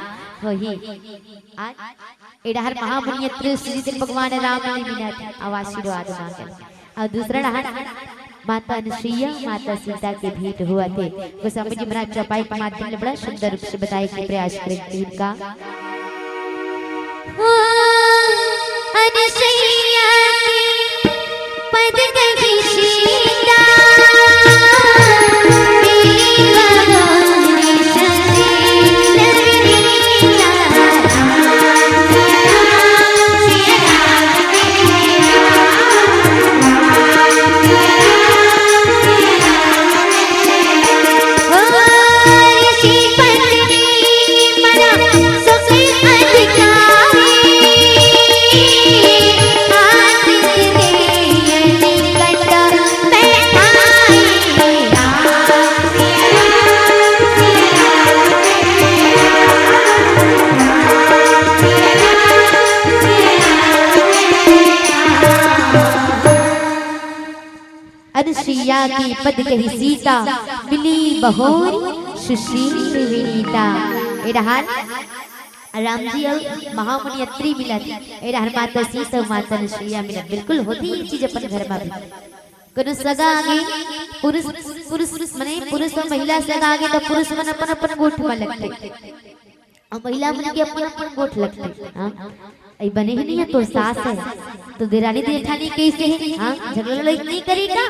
होही। आज ए डहर महामुनि अत्रि ऋषि जी से भगवान राम ने मिलत हे, आशीर्वाद मांगत हे। अउ दूसरा डहर माता अनुसुईया, माता सीता के भेंट होवत हे। गोस्वामी जी महाराज चौपाई के माध्यम ले बड़ा सुंदर रूप से बताए के प्रयास करेंगे इनका। हो अनुसुईया के पद कही सीता, अनुसुईया के पद कही सीता, मिली बहोरी सुशील विनीता। ए डहर राम जी अउ महामुनि अत्रि मिलत, ए डहर माता सीता अउ माता अनुसुईया मिलत। बिल्कुल होथे ये चीज अपन घर में भी। कोनो सगा आगे, पुरुष, पुरुष, पुरुष, माने पुरुष अउ महिला सगा आगे, तो पुरुष मन अपन अपन गोठ में लगथे। अउ महिला मन के अपन अपन गोठ लगथे। हाँ, अई बने ही नहीं हे, तोर सास हे, तो देरानी जेठानी कइसे हे? हाँ, झगड़ा लड़ाई नहीं करे का?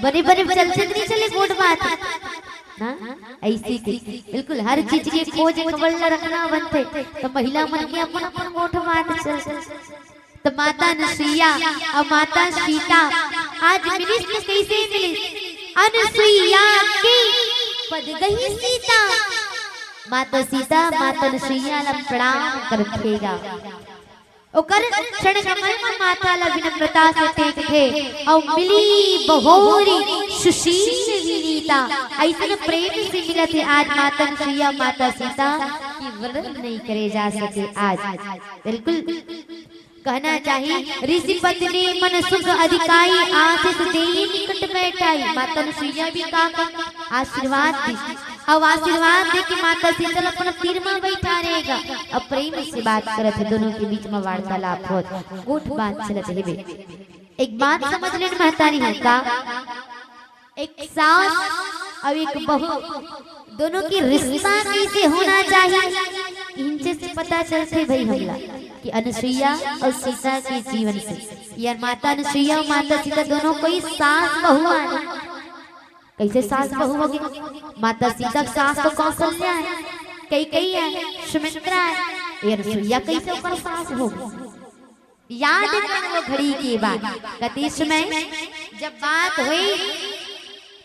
बने बने चलथे नहीं चले गोठ बात। हाँ, ऐसे के बिल्कुल हर चीज के खोज खबर ला रखना बनथे, तो महिला मन के अपन अपन गोठ बात चलथे। तो माता अनुसुईया अउ माता सीता आज मिलिस तो कइसे मिलिस? अनुसुईया के पद कही सीता। माता सीता, माता अनुसुईया ला प्रणाम करथे गा। ओकर चरण कमल म माथा ला विनम्रता से टेकथे अउ मिली बहोरी सुशील विनीता। अइसन प्रेम से मिलत हे आज माता अनुसुईया, माता सीता कि वर्णन नहीं करे जा सके आज। बिल्कुल। कहना चाही, ऋषि पत्नी मन सुख अधिकाई, आशीष देई निकट बैठाई। माता अनुसुईया भी का कर आशीर्वाद दी, अउ आशीर्वाद दे के माता सीता ल अपन तीर म बैठा रहेगा। अब प्रेम से बात करत हे, दोनों के बीच म वार्तालाप होत, गोठ बात चलत हेबे। एक बात समझ लेन महतारी हो का, एक सास अउ एक बहू, दोनों के रिश्ता कइसे होना चाहिए, इनसे से पता चलथे भई हमला कि अनुसुईया अउ सीता के जीवन से। यार, माता अनुसुईया अउ माता सीता दोनों कोई सास बहू आय। कइसे सास बहू होगे? माता सीता के सास तो कौशल्या आय, कैकेयी आय, सुमित्रा आय। ये अनुसुईया कइसे ओकर सास होगे? याद हे वो घड़ी के बात, कति समय जब बात होई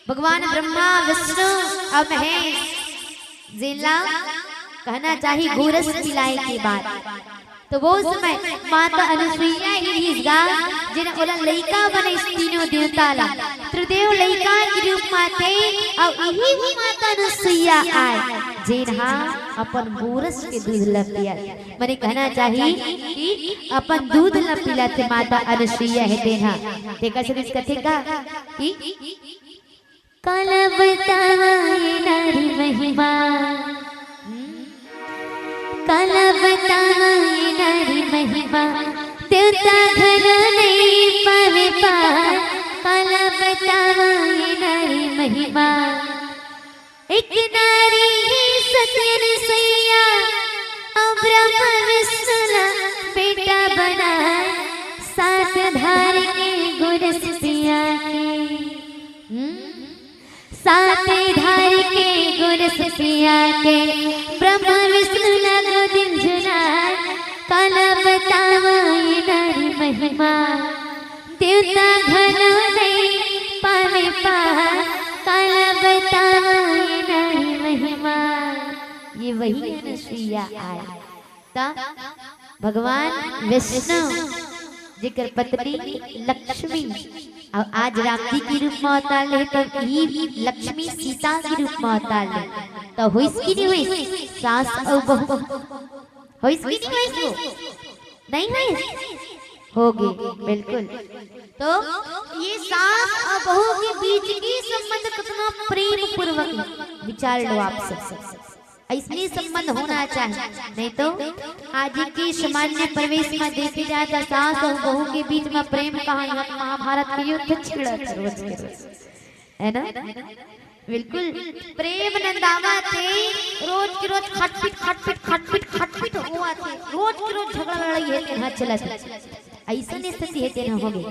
भगवान ब्रह्मा, विष्णु अउ महेश जेला कहना चाही गोरस पिलाए के बात, तो वो समय माता अनुसुईया ही रिहिस गा, जेन ओला लइका बनइस तीनों देवता ला। त्रिदेव लइका के रूप म आथे, अउ इही वो माता अनुसुईया आय, जेन हा अपन गोरस के दूध ल पिया। मने कहना चाही कि अपन दूध ल पिलाथे माता अनुसुईया हे तेन हा। तेकर से कुछ कथे का कि काला बतावा ये नारी महिमा, काला बतावा ये नारी महिमा, देवता घलो नहीं पावे पार। काला बतावा ये नारी महिमा, एक नारी ही सती अनुसुईया, अउ ब्रह्मा विष्णु ला बेटा बनाए, सात धार के गोरस पिया के। हम्म? सात धार के गोरस पिया के, ब्रह्मा विष्णु ला गोदिन झुलाए। काला बतावा ये नारी महिमा, देवता घलो नहीं पावे पार। काला बतावा ये नारी महिमा, ये वही अनुसुईया आय। त भगवान विष्णु जेकर पत्नी लक्ष्मी, अउ आज राम जी के रूप म अवतार ले, त ई लक्ष्मी सीता के रूप म अवतार ले, त होइस कि नहीं होइस? सास अउ बहू होइस कि नहीं होइस? वो नहीं होइस, होगे, बिल्कुल। तो ये सास अउ बहू के बीच के संबंध कितना प्रेम पूर्वक, विचार लो आप सब। अइसने संबंध होना चाही, नहीं तो आज के समाज में प्रवेश म देखे जाए त सास अउ बहू के बीच म प्रेम कहाँ, यहाँ महाभारत के युद्ध छिड़त रोज के रोज, है ना? बिल्कुल, प्रेम नंदावत हे, रोज के रोज खटपिट, खटपिट, खटपिट, खटपिट होवत हे, रोज के रोज झगड़ा लड़ाई हे, तेन हा चलत हे। अइसन स्थिति हे, तेन हा होगे।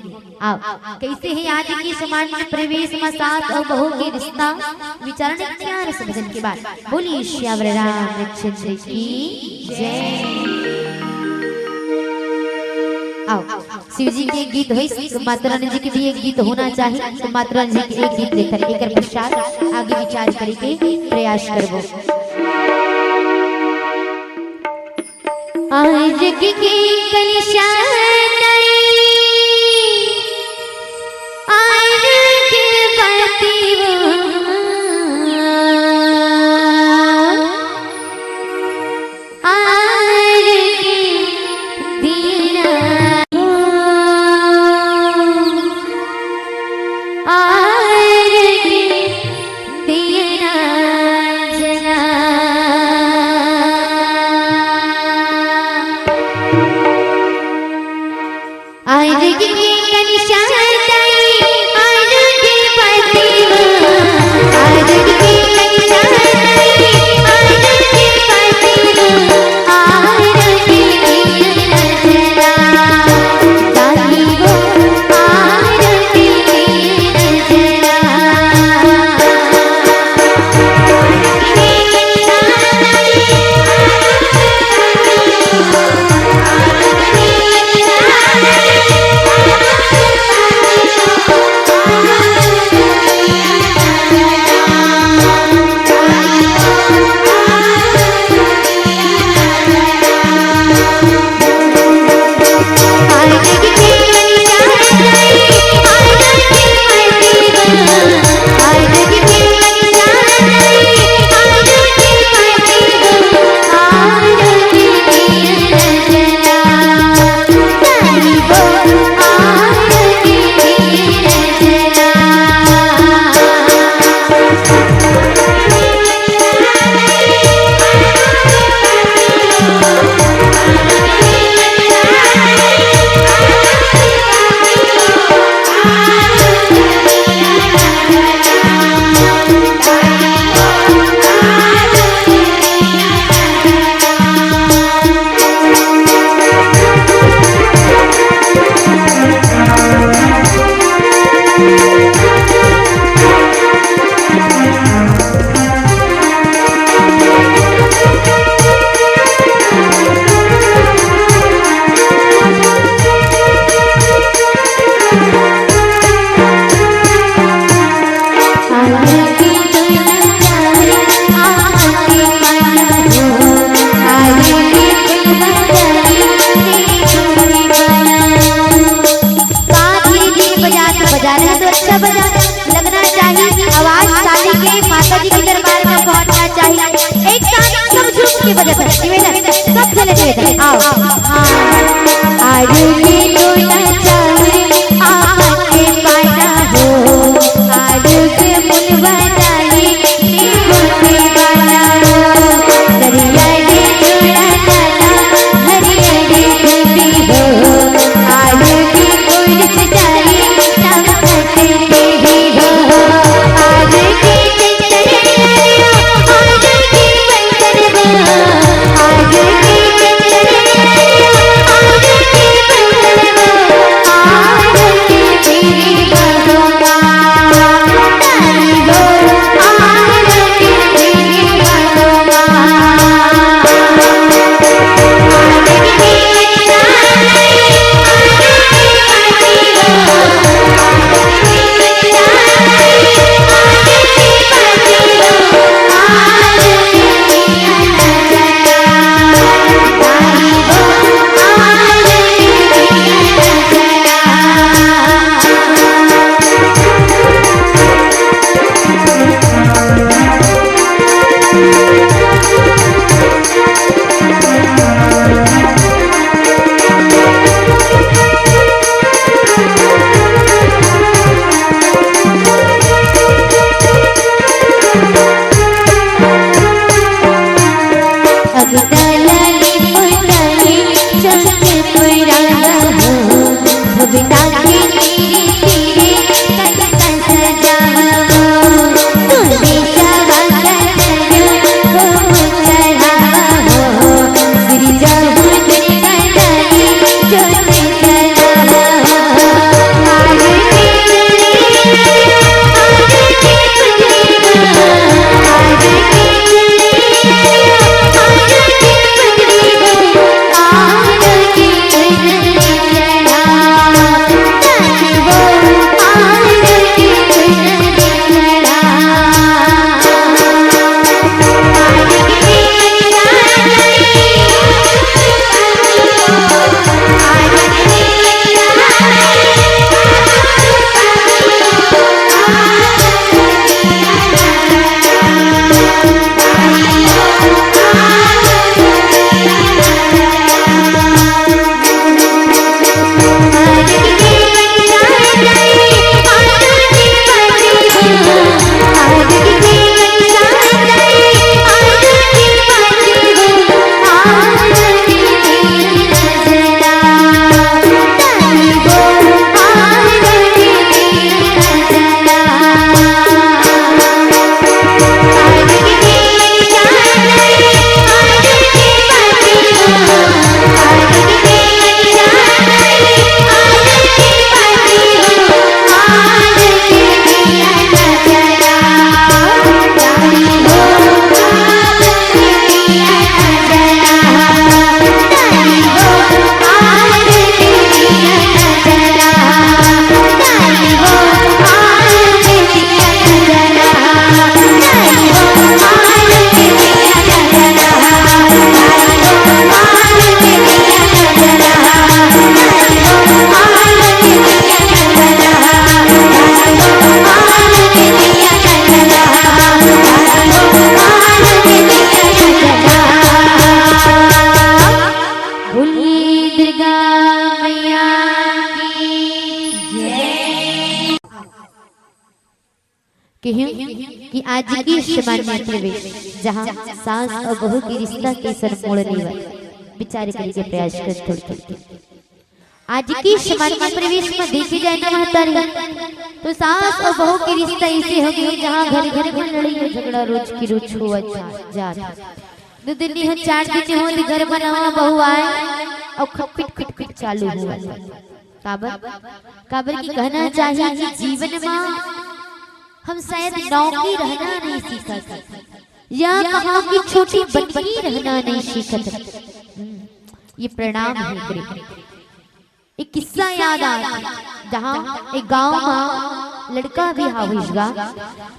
अब कइसे हे आज के समाज में प्रवेश म सास अउ बहू के रिश्ता, विचार ने चार समझन के बाद। बोलिए सियावर रामचंद्र की जय। आओ, शिव जी के एक गीत होइस, तो माता रानी जी के भी एक गीत होना चाहिए। तो माता रानी जी के एक गीत लेकर एकर पश्चात आगे विचार करे के प्रयास करबो। आज के कलशा तई, आज के बाती वो, आर के दीना हो, आर के दीना जना। माता जी के दरबार में पहुंचना चाहिए। एक साथ सब झूम के बजत हे निवेदन, सब जने निवेदन, आओ। हाँ। आलू के दोना चाउर, आम के पाना हो, आलू के मुनवा डाली, नींबू के पाना हो, दरिया के जोड़ा दाना, हरियर गोभी हो, आलू के कुर्स डाली, नमक तेरी हो, आलू के बोलिए दुर्गा मैया की जय। कहियो कि आज के समय में प्रवेश, जहाँ सास और बहू के रिश्ता के सर मोड़ने वाले विचार करे के प्रयास कर थोड़ी थोड़ी। आज के समय में प्रवेश में देखे जाए ना महतारी, तो सास और बहू के रिश्ता ऐसे हो गए, जहाँ घर घर में लड़ाई झगड़ा रोज की रोज हुआ जा, जा रहा। दो दिन नहीं हो, चार दिन नहीं हो, घर बनावा, बहू आए और खटखट खटखट चालू हुआ। काबर? काबर कि कहना चाहिए कि जीवन में हम शायद नौकी रहना नहीं सीखत, या कहा कि छोटी बनकी रहना नहीं सीखत। हम्म, ये प्रणाम है करे। एक किस्सा याद आ, जहाँ एक गांव में लड़का बिहाव होइस गा,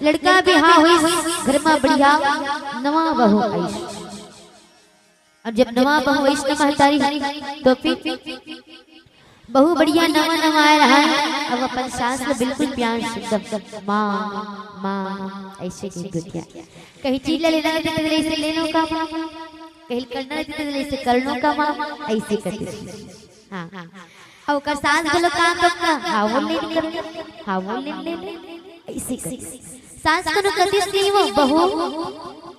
लड़का बिहाव होइस, घर में बढ़िया नवा बहू आइस। अब जब नवा बहू आइस ना महतारी, तो फिर बहुत बढ़िया, नवा नवा आय रहा है। अब अपन सास ल बिल्कुल प्यार से एकदम माँ, माँ ऐसे कही गोठिया। कहीं चीज ले लेना रहती तो ऐसे ले लो का माँ, कहीं करना रहती तो ऐसे कर लो का माँ, ऐसे करती थी। हाँ, हाँ। अब ओकर सास बोलो काम करना, हाँ वो ले ले, हाँ वो ले ले, ऐसे करती। सास कोनो कतिस नहीं वो, बहू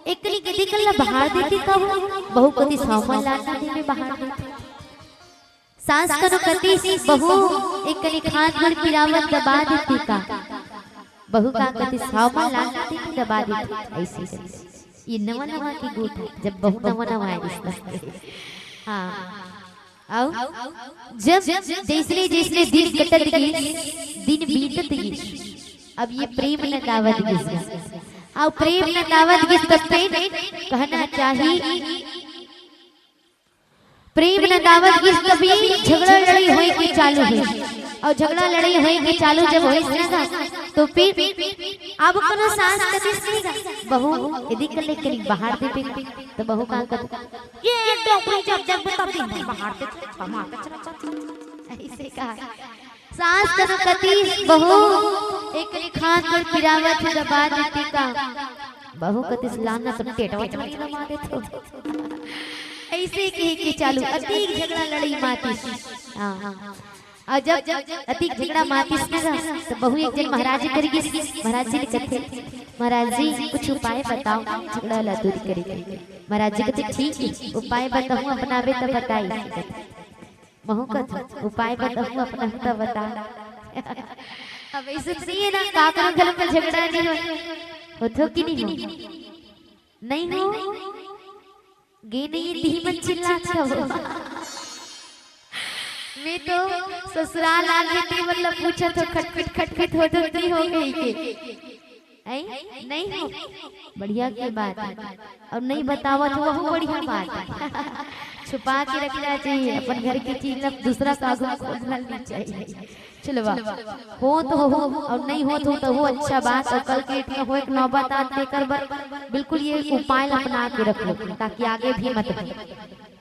एक कली के दिखल ला बाहर देती का वो, बहू कतिस हवा लाना दे में बाहर देती। सास कनो कतिस बहू एक कनी खान भर पिरावत दबा देती का। बहू का कतिस हवा लाना दे में दबा देती, ऐसे करती। ये नवा नवा की गोठ है, जब बहू नवा नवा आय रिश्ता। हाँ, अउ जब जैसने जैसने दिन कटत गिस, दिन बीतत गिस, अब ये प्रेम नंदावत गिस। अउ प्रेम नंदावत गिस तब फिर कहना चाही, प्रेम नंदावत गिस तभी झगड़ा लड़ई होय के चालू हे। अउ झगड़ा लड़ई होय के चालू जब होइस ना गा, तो फिर अब कोनो सास कतिस नहीं गा, बहू यदि कर ले कनी बाहर दे पे, तो बहू का कत ये डोकरी जब जब तब दिन भर बाहर दे, कमा के चला जाती। ऐसे कहा। सास कनो कतिस बहू एक कनी खान भर पिरावत दबा देती का। बहू कतिस लाना सब टेटवा चोरी लगा देते। ऐसे कहे के चालू, अतिक झगड़ा लड़ई मातिस। हाँ, हाँ। अउ जब अतिक झगड़ा मातिस ना, तो बहू एक दिन महाराज कर गिस, महाराज जी ले कथे, "महाराज जी, कुछ उपाय बताओ झगड़ा ला दूर करे के।" महाराज जी कथे, "ठीक हे, उपाय बताहूँ, अपनाबे त बताई।" महू कथे, "उपाय बताहूँ, अपनाहूँ त बता।" अब ऐसे नहीं है ना, काकरो घर में झगड़ा नहीं हो, होथो कि नहीं हो? नहीं हो? गे नहीं, इतनी मत चिल्लात हो। मैं तो ससुराल आ गई थी, मतलब पूछत हो, खटखट, खटखट हो तो नहीं हो गई के? ऐ? नहीं हो? बढ़िया के बात है। अउ नहीं बतावत हो, वहू बढ़िया बात है। छुपा के रखना चाहिए, अपन घर की चीज ला दूसरा का आगू में खोलना नहीं चाहिए। चलो वाह, होत हो अउ नहीं होत हो तो वो अच्छा बात, अउ कल के डेट में होय के नौबत आत तेकर बर बिल्कुल ये उपाय ला अपना के रखो, ताकि आगे भी मत हो।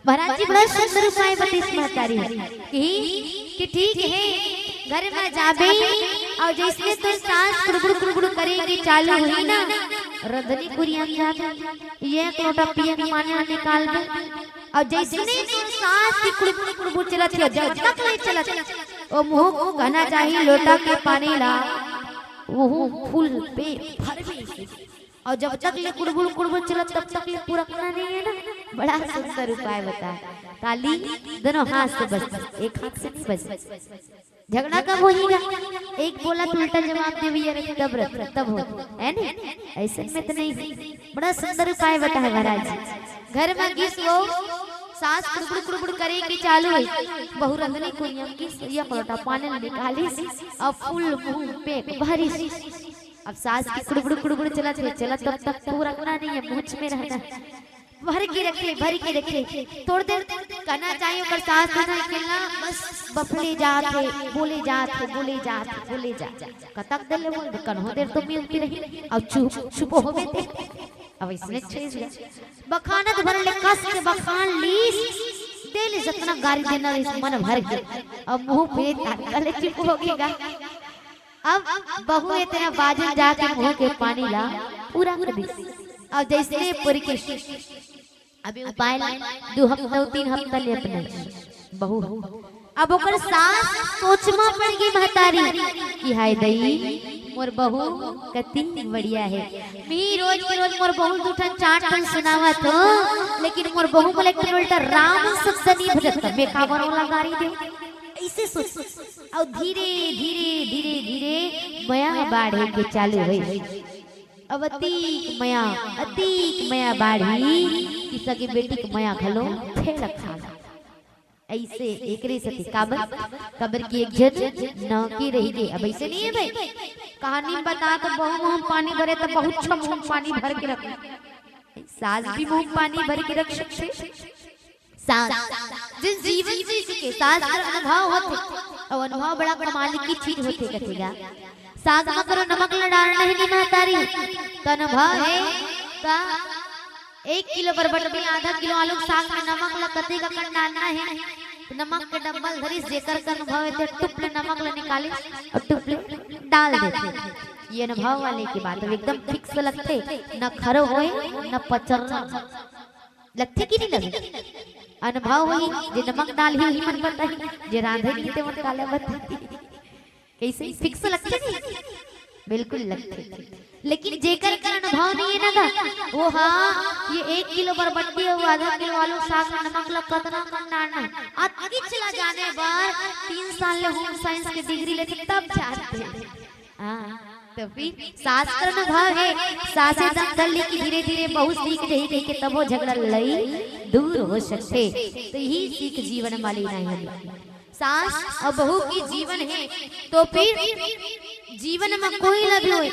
महाराज जी बड़ा सुंदर उपाय बतिस महतारी कि, कि ठीक हे, घर में जाबे अउ जैसने तोर सास कुड़बुड़ कुड़बुड़ करे के चालू होही ना, रंधनी कुरिया में जाबे, एक लोटा पिए के पानी ला निकालबे, अउ जैसने तोर सास के कुड़बुड़ कुड़बुड़ चलत हे, जब तक ले चलत हे, ओ मुंह कहना चाही लोटा के पानी ला, वहू फुल पेट भरबे। अउ जब तक ले कुड़बुड़ कुड़बुड़ चलत, तब तक ले पुरकना नहीं है ना। बड़ा सुंदर उपाय बताए। ताली दोनों हाथ से बज, एक हाथ से नहीं बज। झगड़ा कब होही गा? एक बोला तो उल्टा जवाब देवे, ये रखे तब रख, तब हो, है नी? ऐसे में तो नहीं। बड़ा सुंदर उपाय बताए महाराज जी। घर में गिस वो, सास कुड़बुड़ कुड़बुड़ करे के चालू होइस, बहू रंधनी कुरिया में गिस, एक लोटा पानी निकालिस, अउ फुल मुंह पेट भरिस। अब सास के कुड़बुड़ कुड़बुड़ चलत हे, चलत तब तक पुरकना नहीं है, मुंह में रहना है। भर के रखे, भर के रखे। थोड़ देर कहना चाहिए ओकर सास के ना, अकेला बस बफले जात हे, बोले जात हे, बोले जात हे, बोले जात हे। कतक देर ले बोल, कन्हो देर तो mute रही, अब चुप, चुप होबे ते। अब इसने चीज है। बखानत भर ले कस के बखान लीस, दे ले जतना गारी देना रहिस मन भर के। अब मुंह पे ताली वाले चुप हो गई गा। अब बहू इतना बाजन जाके मुंह के पानी ला पूरा कर दी। अब जैसे पूरी के अभी उपाय ला, दो हफ्ता, तीन हफ्ता ले अपने बहू। अब ओकर सास सोच में पड़ गई महतारी कि हाय दई, मोर बहू कति बढ़िया है। मी रोज के रोज मोर बहू दू ठन चार ठन सुनावत हो, लेकिन मोर बहू मोला एक ठन उल्टा राम शब्द नहीं भजत, मैं काबर ओला गारी दे। ऐसे सोच। अउ धीरे, धीरे, धीरे, धीरे मया बाढ़े के चालू होइस। अब अतीक मया, अतीक मया बाढ़ी कि सगे बेटी के मया घलो फेर खा। ऐसे एकरे सेती काबर, काबर कि एक झन नौकी रही गे। अब ऐसे नहीं है भाई, कहानी में बता तो बहू मुंह में पानी भरे तो बहुत छम मुंह में पानी भर के रख, सास भी मुंह में पानी भर के रख सकथे। सास, जेन जीवन जी चुके, सास कर अनुभव होथे, अउ अनुभव बड़ा कमाल की चीज होथे, कथे गा। साग म करो नमक ल डालना हे नी महतारी, त अनुभव हे का? एक किलो बरबट्टी, आधा किलो आलू के साग में नमक ल कतेक अकन डालना हे? नमक के डब्बा ल धरिस, जेकर कर अनुभव हे ते टुप ले नमक ल निकालिस अउ टुप ले डाल देथे। ये अनुभव वाले के बात हे, एकदम फिक्स लगथे, न खरो होय न पचर्रा। लगथे कि नहीं लगे? अनुभव होही, जे नमक डालही उही मन बताही, जे रांधे नहीं ते मन काला बताही। कइसे फिक्स लगथे नहीं? बिल्कुल लगथे। लेकिन जेकर कर अनुभव नहीं हे ना गा, वो हा ये एक किलो बरबट्टी अउ आधा किलो आलू साग में नमक ल कतना कन डालना हे, अतकिच ला जाने बर तीन साल ले होम साइंस के डिग्री लेथे तब जानथे। हाँ, तो फिर सास कर अनुभव हे, सासे दम धर ली कि धीरे-धीरे बहू सीख जाही कहिके तभो झगड़ा लड़ाई दूर हो सकथे। तो यही सीख जीवन मा लेना हे हमला। सास अउ बहू के जीवन हे, तो फिर जीवन मा कोई ला भी होय,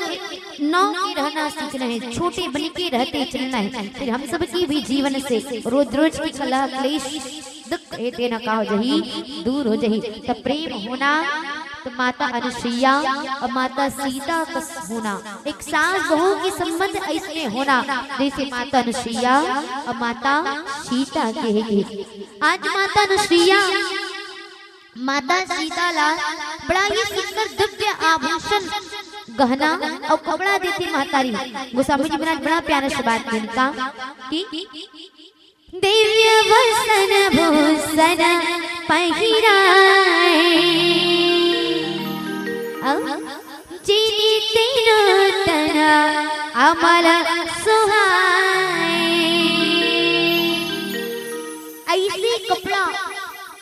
नव के रहना सीखना हे, छोटे बन के रहते चलना हे। फिर हम सब की भी जीवन से रोज-रोज की कलह, क्लेश, दुख हे तेन का हो जाही, दूर हो जाही। त प्रेम होना, त माता अनुसुईया अउ माता सीता कस होना, एक सास बहू के संबंध अइसने होना, जइसे माता अनुसुईया अउ माता सीता के हे। आज माता अनुसुईया माता सीता ला बड़ा ही सुंदर दिव्य आभूषण, गहना अउ कपड़ा देथे महतारी। गोस्वामी जी महाराज बड़ा प्यारा से बात कहिन का कि दिव्य वसन भूषण पहिराए, अउ जिनि तिनु तन अमल सुहाए। अइसे कपड़ा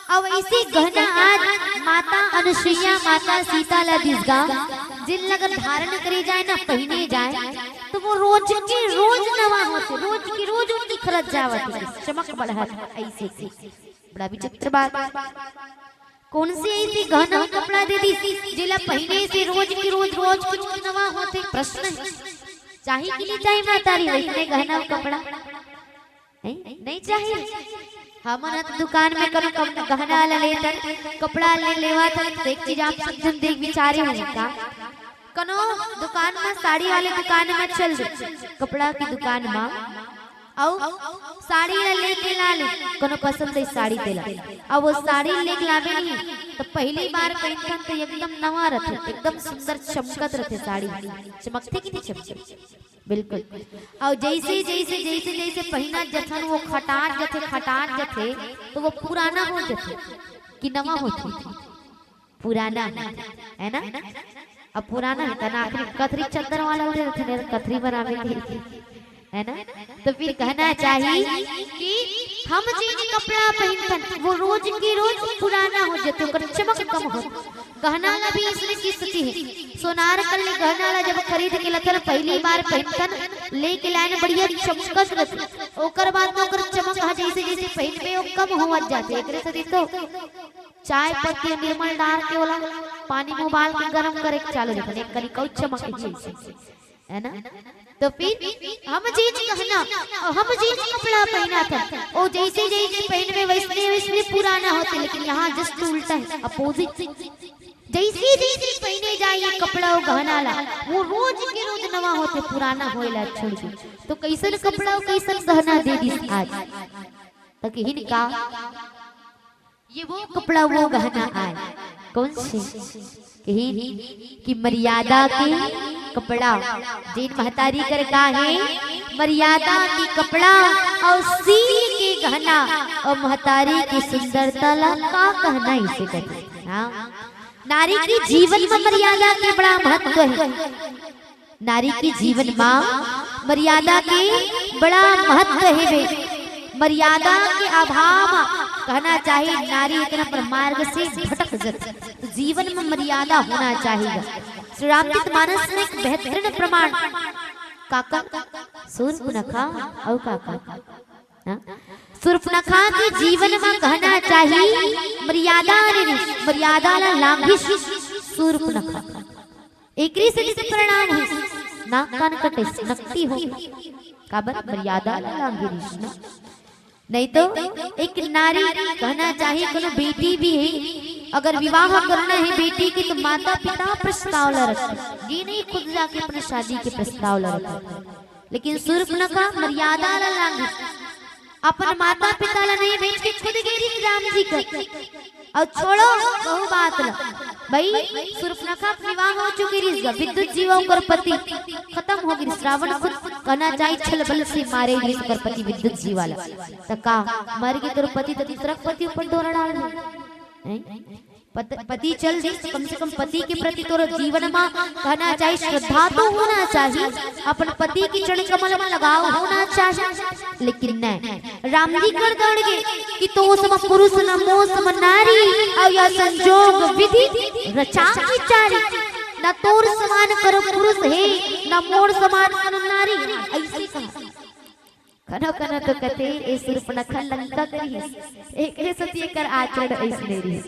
अउ अइसे गहना आज माता अनुसुईया, माता सीता ला दिस गा, जिन ला अगर धारण करे जाए ना, पहिने जाए, तो वो रोज के रोज नवा होथे, रोज के रोज वो निखरत जावत हे, चमक बढ़त हे। अइसे से बड़ा विचित्र बात। कोन से अइसे गहना कपड़ा दे दिस, जेला पहिने से रोज के रोज, रोज कुछ नवा होथे? प्रश्न हे, चाही कि नहीं चाही महतारी वइसने गहना कपड़ा? नहीं, नहीं चाही। हमन ह तो दुकान में कोनो कम गहना ला लेथन, कपड़ा ले लेवत हन, तो एक चीज आप सब झन देख बिचारे हो का, कोनो दुकान में, साड़ी वाले दुकान में चल दे, कपड़ा की दुकान में, अउ साड़ी ला लेके ला ले, कोनो पसंद हे साड़ी तेला, अब वो साड़ी लेके लाबे नहीं, तो पहली बार पहिनथन तो एकदम नवा रथे, एकदम सुंदर चमकत रथे साड़ी, चमकथे कि नहीं चमकथे? बिल्कुल। अउ जइसे, जइसे, जइसे, जइसे पहिनत जथन, वो खटात जथे, खटात जथे, तो वो पुराना हो जथे कि नवा होथे? पुराना होथे, है ना? अब पुराना हे त ना आखिरी कथरी चद्दर वाला हो जाथे, नहीं तो कथरी बनावे के, है ना? तो फिर कहना चाहिए कि हम जेन कपड़ा पहिनथन, वो रोज के रोज पुराना हो जथे, ओकर चमक कम होथे। गहना ला भी अइसने की स्थिति हे। सोनार कन ले गहना ला जब खरीद के लथन, पहली बार पहिनथन, लेके लायन बढ़िया चमकत रथे, ओकर बाद में ओकर चमक ह जइसे जइसे पहिनबे वो कम होवत जाथे। एकरे सेती तो चाय पत्ती निर्मल डार के ओला पानी में उबाल के गरम करे के चालू रखन, एक कनी कऊ चमक जइसे, है ना? तो फिर हम जेन गहना अउ हम जेन कपड़ा पहिनथन, वो जइसे जइसे पहिनबे वइसने वइसने पुराना होथे, लेकिन यहाँ just उल्टा हे, अपोजिट। जइसे जइसे पहिने जाए ये कपड़ा अउ गहना ला, वो रोज के रोज नवा होथे, पुराना होए ला छोड़ के। तो कइसन कपड़ा अउ कइसन गहना दे दिस आज? त कहिन का, ये वो कपड़ा वो गहना आय। कोन से? कहिन कि मर्यादा के कपड़ा। जेन महतारी कर का हे, मर्यादा के कपड़ा अउ सील के गहना अउ महतारी के सुंदरता ला का कहना, इसे कहथे। हाँ, नारी के जीवन में मर्यादा के बड़ा महत्व हे। नारी के जीवन मा मर्यादा के बड़ा महत्व हे बे। मर्यादा के अभाव मा कहना चाहिए, नारी एक नंबर मार्ग से भटक जथे। तो जीवन में मर्यादा होना चाहिए। श्री रामचरित मानस में एक बेहतरीन प्रमाण, काका, सूर्पनखा अउ काका, हाँ? सूर्पनखा के जीवन मा कहना चाहिए, मर्यादा ले रिस, मर्यादा ला लांघिस सूर्पनखा। एकरे से तो परिणाम हे, नाक कान कटिस, नकटी हो। काबर? मर्यादा ला लांघे रिस ना। नहीं तो एक नारी कहना चाहिए, कोनो बेटी भी हे, अगर विवाह करना हे बेटी के, तो माता पिता प्रस्ताव ला रखे, ये नहीं खुद जाके अपने शादी के प्रस्ताव ला रखे। लेकिन सूर्पनखा मर्यादा ला लांघे, अपन माता पिता ला नहीं भेज के खुद गे रहिस राम जी कर। अउ छोड़ो, कहूँ बात ला। भाई, सूर्पनखा के विवाह हो चुके रहिस गा, विद्युत जीवा ओकर पति खतम हो गिस। रावण खुद कहना चाही छल बल से मारे गिस ओकर पति विद्युत जीवा ला। त का मर गे तोर पति त दूसरा के पति ऊपर डोरा डाल दे? हैं? पत-, पति चल दिस, कम से कम पति के प्रति तोर जीवन मा कहना चाही श्रद्धा तो होना चाही, अपन पति के चरण कमल मा लगाव होना चाही। लेकिन नहीं, राम जी कर दौड़ गे कि तो सम पुरुष न मो सम नारी, अउ यह संजोग विधि रचा विचारी। न तोर समान करो पुरुष हे, न मोर समान करो नारी। ऐसे कहा। कनो कनो तो कथे, ए सूर्पनखा लंका के रहिस, एकरे सेती एकर आचरण अइसने रहिस।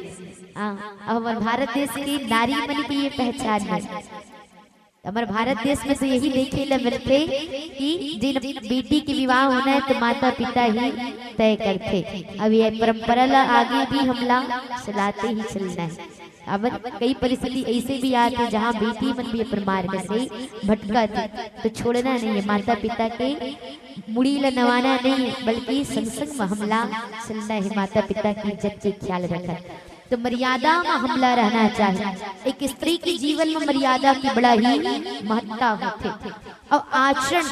हाँ, अब हमर भारत देश की नारी मन की ये पहचान है। हमर भारत देश में तो यही देखे ला मिलथे कि जिन बेटी के विवाह होना है तो माता पिता ही तय करथे। अब ये परंपरा ला आगे भी हमला चलाते ही चलना है। अब कई परिस्थिति ऐसे भी आथे जहाँ बेटी मन भी अपन मार्ग से भटकत, तो छोड़ना नहीं है। माता पिता के मुड़ी ला नवाना नहीं, बल्कि संग संग में हमला चलना है, माता पिता की इज्जत के ख्याल रखत। तो मर्यादा में हमला रहना चाहिए। एक स्त्री के जीवन में मर्यादा की बड़ा ही महत्ता होथे। अउ आचरण,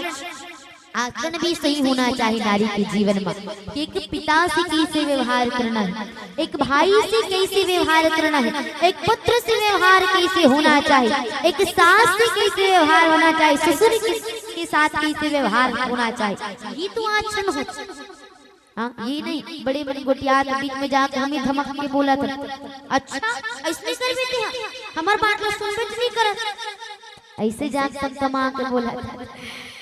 आचरण भी सही होना चाहिए नारी के जीवन में। कि एक पिता से कैसे व्यवहार करना है, एक भाई से कैसे व्यवहार करना है, एक पुत्र से व्यवहार कैसे होना चाहिए, एक सास से कैसे व्यवहार होना चाहिए, ससुर के, के साथ कैसे व्यवहार होना चाहिए, ये तो आचरण हो। हाँ, ये नहीं बड़े मन गोटियात बीच में जाके हम ही धमक के बोलत हन। अच्छा, अइसने करबे तेहा, हमर बात ला सुनबे त नहीं करत। ऐसे जाके तमतमा के बोलत हन।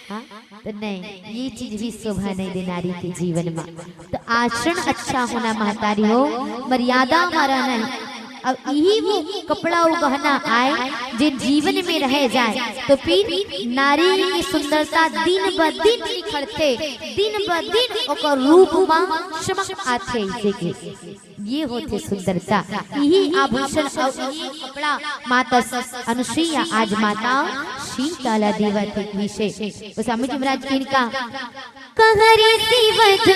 हाँ, तो नहीं, ये चीज भी शोभा नहीं दे नारी के जीवन में। तो आचरण अच्छा होना महतारी हो, मर्यादा में रहना है। अब यही वो कपड़ा, वो गहना आए, जे जीवन में रह जाए, तो फिर नारी की सुंदरता दिन ब दिन निखरथे, दिन ब दिन ओकर रूप मा चमक आथे। इसे के ये होथे सुंदरता। यही आभूषण अउ यही कपड़ा माता अनुसुईया आज माता सीता ला देवत हे। विषय गोस्वामी जी महाराज किहिन का, कहरि सिवधु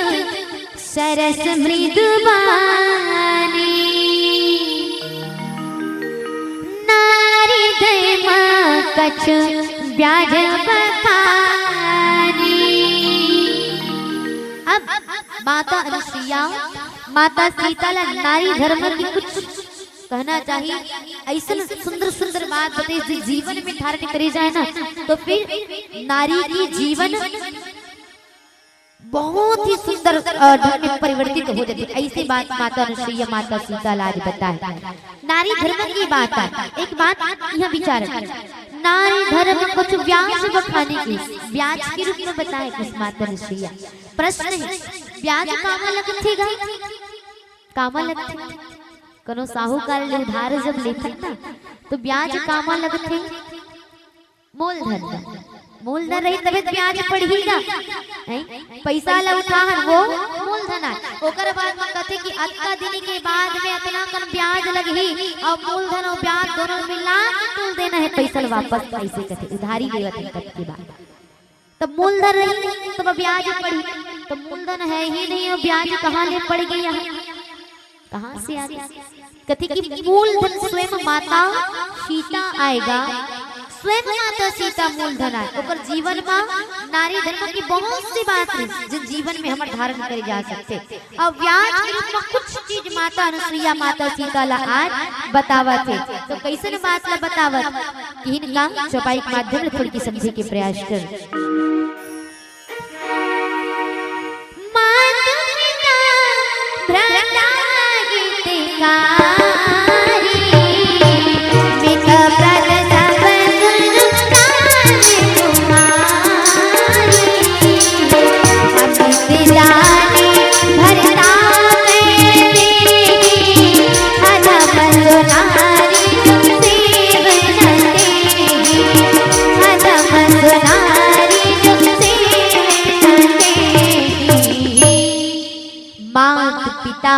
सरस मृदु बानी, नारि दय मा कछु ब्याज बखानी। अब माता अनुसुईया, माता सीता ला नारी धर्म की कुछ कहना चाहिए, ऐसन सुंदर सुंदर बात बताइस, जो जीवन में धारण करे जाए ना, तो फिर नारी की जीवन बहुत ही सुंदर, अ, ढंग में परिवर्तित हो जाती है। ऐसी बात माता अनुसुईया, माता सीता ला आज बताए। नारी धर्म की बात है, एक बात यहाँ विचार है, नारी धर्म कछु ब्याज बखानी, ब्याज के रूप में बताए इस माता अनुसुईया। प्रश्न है, ब्याज कामा लगथे गा? कामा लगथे? कोनो साहूकार ले उधार जब लेथन ना, तो ब्याज कामा लगथे? मूलधन ला। मूलधन रही तबे तो ब्याज पड़ही ना, हैं? पैसा ला उठा हन, वो मूलधन आय। ओकर बाद में कथे कि अतका दिन के बाद में अतना कन ब्याज लगही, अउ मूलधन अउ ब्याज दोनों मिला के तोल देना है पैसा ला वापस, ऐसे कथे, उधारी लेवत है तब के बाद। तब मूलधन रही, तब ब्याज पड़ी, तब मूलधन है ही नहीं, और ब्याज कहाँ ले पड़ गया? कहाँ से आ गया? कथे कि मूलधन स्वयं माता सीता आय गा, स्वयं माता सीता मूलधन आय। ओकर जीवन में नारी धर्म की बहुत सी बात है, जो जीवन में हमर धारण करे जा सकथे। अउ ब्याज के रूप में कुछ चीज माता अनुसुईया, माता सीता ला आज बतावत हे। तो कैसन बात ला बतावत? किहिन का चौपाई के माध्यम ले थोड़ी समझे के प्रयास कर। मात पिता भ्राता हितकारी, मित प्रद सब सुन काज तुम्हारी। अमित जाने भरता मैं तेरी, अधम सुनारी सुख सेव न तेरी, अधम सुनारी सुख सेव न तेरी। मात पिता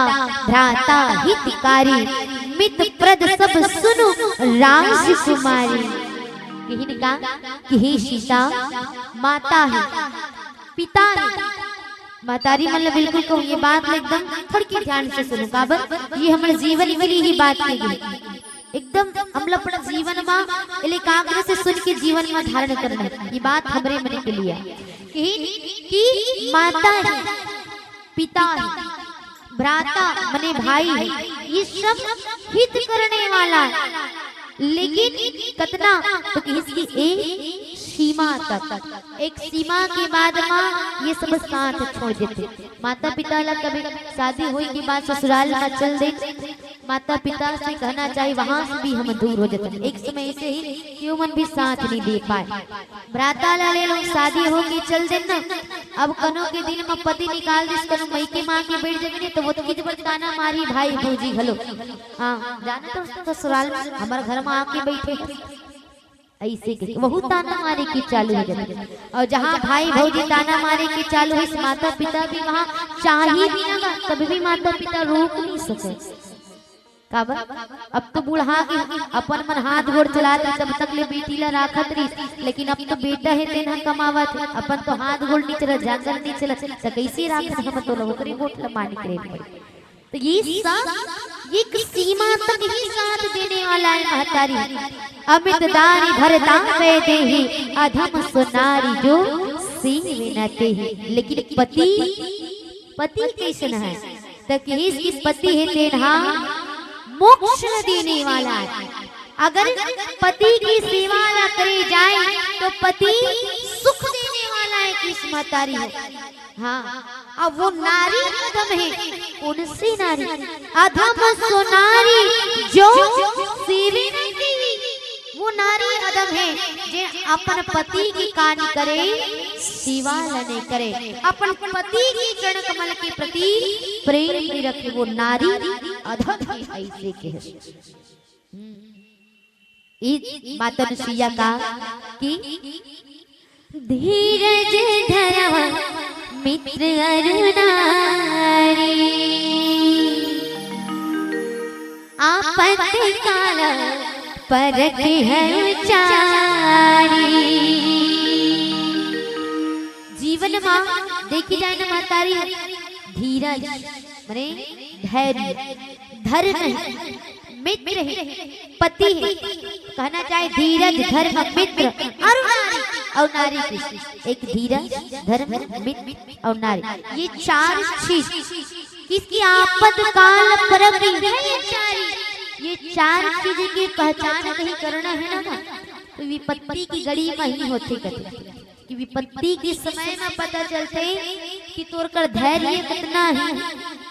भ्राता हितकारी, मित प्रद सब सुनु राजकुमारी। किहिन का कि हे सीता, माता हे, पिता हे, महतारी मन ल बिल्कुल कहूँ, ये बात ल एकदम थोड़की ध्यान से सुनहू, काबर ये हमर जीवन के लिए ही बात कही गे। एकदम हमला अपन जीवन म एला एकाग्र से सुन के जीवन म धारण करना हे। ये बात हमरे मन के लिए हे कि, कि माता हे, पिता हे, भ्राता मने भाई हे, ये सब हित करने वाला हे। लेकिन कतना तो कहिस कि एक सीमा तक, एक सीमा के बाद म ये सब साथ छोड़ देथे। माता पिता ला कभी शादी होए के बाद ससुराल म चल दे, माता पिता से कहना चाहिए, वहां से भी हम दूर हो जाते। एक समय ऐसे ही कि ओमन भी साथ नहीं दे पाए। भ्राता ला ले लो, शादी हो के चल देन ना। अब कनो के दिन म पति निकाल दिस, कनो मइके म आके बैठ जाबे नहीं, तो वो तो कितबर ताना मारी भाई भौजी घलो। हाँ, जाने तो ससुराल में हमर घर म आके बैठे हे। ऐसे के वहू ताना मारे के चालू हो जाथे। अउ जहाँ भाई भौजी ताना मारे के चालू होइस, माता पिता भी वहाँ चाही भी ना, तब भी माता पिता रोक नहीं सके। काबर? अब तो बुढ़ा के अपन मन हाथ गोड़ चलात रहिस, तब तक ले बेटी ला राखत रहिस, लेकिन अब तो बेटा हे, तेन ह कमावत हे, अपन तो हाथ गोड़ नहीं चलत, जांगर नहीं चलत, त कैसे राखत हम तो ओकरे गोठ ला माने के रहे पड़ी। तो ये सब एक सीमा तक ही साथ देने वाला हे महतारी। अमित दारी भरता वैदेही, अधम सो नारी जो सेवे न तेही। लेकिन पति, पति कैसन हे? त कहिस कि पति हे तेन हा मोक्ष देने वाला हे। अगर पति की सेवा ला करे जाए तो पति सुख देने वाला हे, कहिस महतारी हे। हाँ, अब वो नारी अधम हे। कौन सी नारी? अधम सो नारी जो सेवे न तेही। वो नारी अधम हे जे अपन पति के का नइ करे, सेवा ल नइ करे, अपन पति के चरण कमल के प्रति प्रेम नइ रखे। वो नारी अधम हे, ऐसे के हे। हम्म। ई माता अनुसुईया का कि धीरज धरा मित्र अरु नारी, आपत काल परख है चारी। जीवन मा देखी जाए ना महतारी, धीरज मने धैर्य, धर्म हे, मित्र हे, पति हे, कहना चाहे धीरज, धर्म, मित्र अउ नारी, अउ नारी के एक धीरज, धर्म, मित्र अउ नारी, ये चार चीज किसकी आपत काल परख है ये चार, ये चार चीज के पहचान कहीं करना हे ना, तो विपत्ति की घड़ी म ही होथे कथे। कि विपत्ति के समय म पता चलथे कि तोर कर धैर्य कतना हे,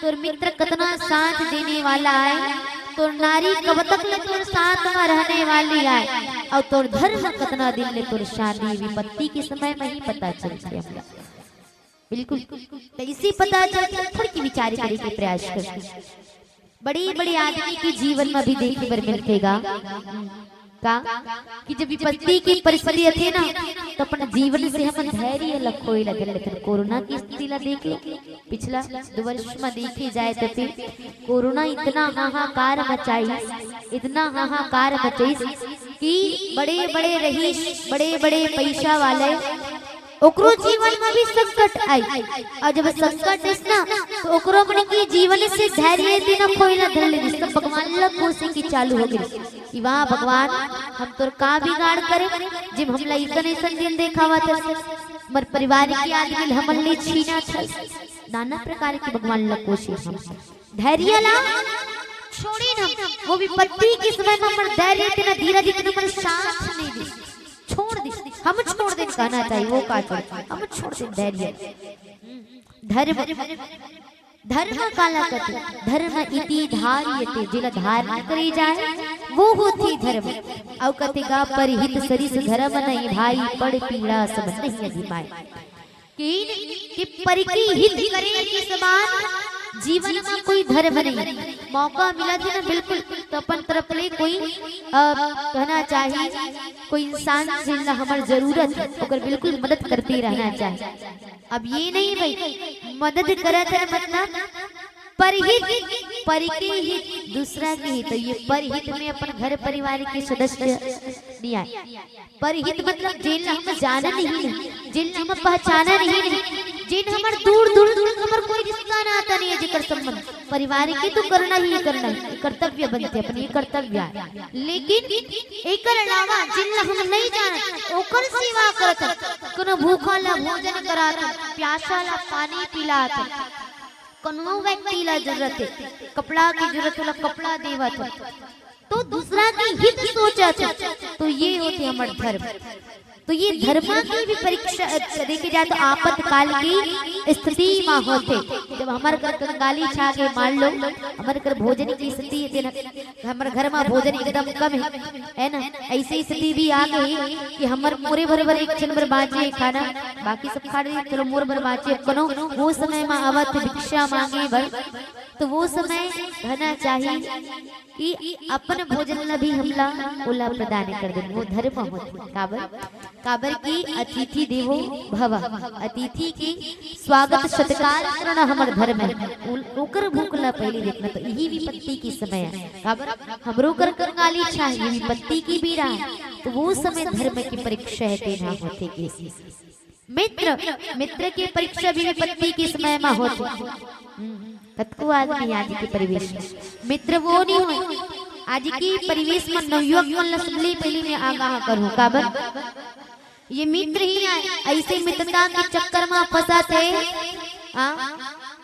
तोर मित्र कतना साथ देने वाला हे, तोर नारी कब तक ले तोर साथ म रहने वाली हे, अउ तोर धर्म कतना दिन ले तोर शांति। विपत्ति के समय म ही पता चलथे हमला। बिल्कुल, त इसे पता चलथे, थोड़की विचार करे के प्रयास कर। बड़े-बड़े आदमी के जीवन म भी देखे बर मिलथे गा। का? कि जब विपत्ति के परिस्थिति आथे ना, तो अपन जीवन से हमन धैर्य ल खोए लगथे। कोरोना के स्थिति ला देख लो, पिछला दो वर्ष म देखे जाए तो फिर कोरोना इतना हाहाकार मचाइस, इतना हाहाकार मचाइस कि बड़े-बड़े रईस, बड़े-बड़े पैसा वाले ओकरो जीवन म भी संकट आई, अउ जब संकट आइस ना, तो ओकरो मन के जीवन से धैर्य देना खोए ला धर लेनिस, त भगवान ला कोसे के चालू हो गे कि वाह भगवान, हम तोर का बिगाड़ करे, जेम हमला अइसन अइसन दिन देखावत हस, हमर परिवार के आदमी ल हमन ले छीनत हस, नाना प्रकार के भगवान ला कोसे हम। धैर्य ला छोड़े न, वो विपत्ति के समय म हमर धैर्य इतना, धीरज इतना हमर साथ नहीं दे। छोड़ दे, हम छोड़ दे कहना चाहिए, वो का छोड़, हम छोड़ दे धैर्य। धर्म, धर्म काला कथे, धर्म इति धार्यते, जेला धारण करे जाए, वो होथे धर्म। अउ कथे गा, परहित सरिस धर्म नहीं भाई, पड़ पीड़ा सब नहीं अधिमाए। कि, कि पर के हित करे के समान जीवन म कोई धर्म नहीं। मौका मिलथे ना, बिल्कुल, तो अपन तरफ ले कोई, अ, कहना चाहिए, कोई इंसान जिनला हमर जरूरत हे, ओकर बिल्कुल मदद करते रहना चाहिए। अब ये नहीं भाई, मदद करत हे मतलब परहित, पर के हित, दूसरा के हित, तो ये परहित में अपन घर परिवार के सदस्य नहीं आए। परहित मतलब जेन ला हम जानन ही नहीं, जिन ला हमर पहचाना नहीं, नहीं, जिन हमर दूर दूर तक हमर कोई रिश्ता नाता नहीं है, जेकर संबंध, परिवार के तो करना ही करना है, कर्तव्य बनथे, अपन ये कर्तव्य है। लेकिन एकर अलावा जिन ला हम नहीं जानत, ओकर सेवा करत हन, कोनो भूखा ला भोजन करात हन, प्यासा ला पानी पिलात हन, कोनो व्यक्ति ला जरूरत है, कपड़ा की जरूरत होला, कपड़ा देवत हन, तो दूसरा के हित सोचत हन, तो ये होथे हमर धर्म। तो ये धर्मा के भी परीक्षा, अ, देखे जाए तो आपातकाल की स्थिति मा होथे। जब हमर घर कंगाली छा गे, मान लो, हमर घर भोजन की स्थिति, दिन हमर घर मा भोजन एकदम कम है, है ना? ऐसी स्थिति भी आ गई कि हमर पूरे भर भर एक झन बर बाँचे खाना, बाकी सब खा रहे, चलो मोर बर बाँचे कोनो। वो समय मा आवत भिक्षा मांगे बर, तो वो समय कहना चाहिए कि अपन भोजन ला भी हमला ओला प्रदान कर देन, वो धर्म होथे। काबर? काबर कि अतिथि देवो भव, अतिथि के स्वागत सत्कार करना हमर धर्म है। उ-, ओकर भूख ला पहले देखना, तो यही विपत्ति के समय है। काबर? हमरो कर कंगाली छा, ये विपत्ति की बीड़ा है, तो वो समय धर्म की परीक्षा है, तेना होथे के। मित्र, मित्र के परीक्षा भी विपत्ति के समय मा होथे। हम्म, कतको आदमी आज के परिवेश में मित्र वो नहीं होय। आज के परिवेश में नवयुवक मन ला सबले पहली मैं आगाह करूँ, काबर ये मित्र ही आय, ऐसे मित्रता के चक्कर में फंसा थे। हाँ,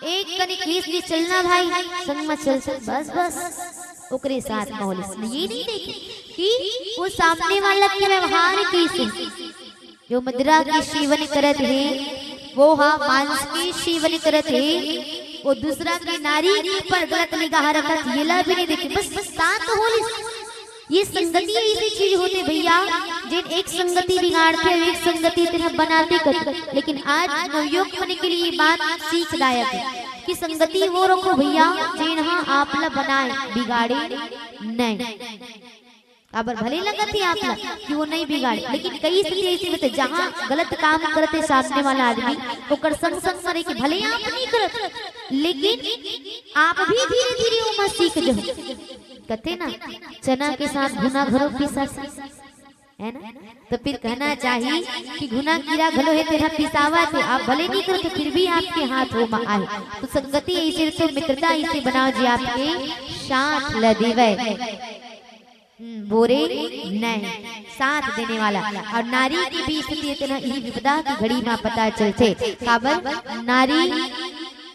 एक कनी केस भी चलना भाई, संग में चल, चल, बस, बस, ओकरे साथ में होलिस। ये नहीं देखे कि वो सामने वाला के व्यवहार कैसे, जो मदिरा के सेवन करत हे, वो हा मांस के सेवन करत हे, वो दूसरा के नारी के ऊपर गलत निगाह रखत, येला भी नहीं देखे, बस, बस साथ होलिस। ये संगति ऐसी चीज होथे भैया, जेन एक संगति बिगाड़थे अउ एक संगति तेला बनाथे करथे। लेकिन आज नवयुवक मन के लिए ये बात सीखदायक है कि संगति वो रखो भैया, जेन हा आप ला बनाए, बिगाड़े नहीं। काबर भले लगत हे आप ला कि वो नहीं बिगाड़े, लेकिन कई स्थिति ऐसी होथे, जहाँ गलत काम करत हे सामने वाला आदमी, ओकर संग संग में रह के भले आप नहीं करत, लेकिन आप भी धीरे धीरे ओमा सीख जाओ। कथे ना, चना के साथ घुना घलो पिसाथे, है ना? तो फिर कहना चाहिए कि घुना कीरा घलो हे, तेला पिसावत हे, आप भले नहीं करत हो, फिर भी आपके हाथ ओमा आए। तो संगति ऐसे रखो, मित्रता ऐसे बनाओ, जे आपके साथ ल देवय। हम्म, बोरे नहीं, साथ देने वाला। और नारी के भी स्थिति तेला इही विपदा की घड़ी मा पता चलथे। काबर? नारी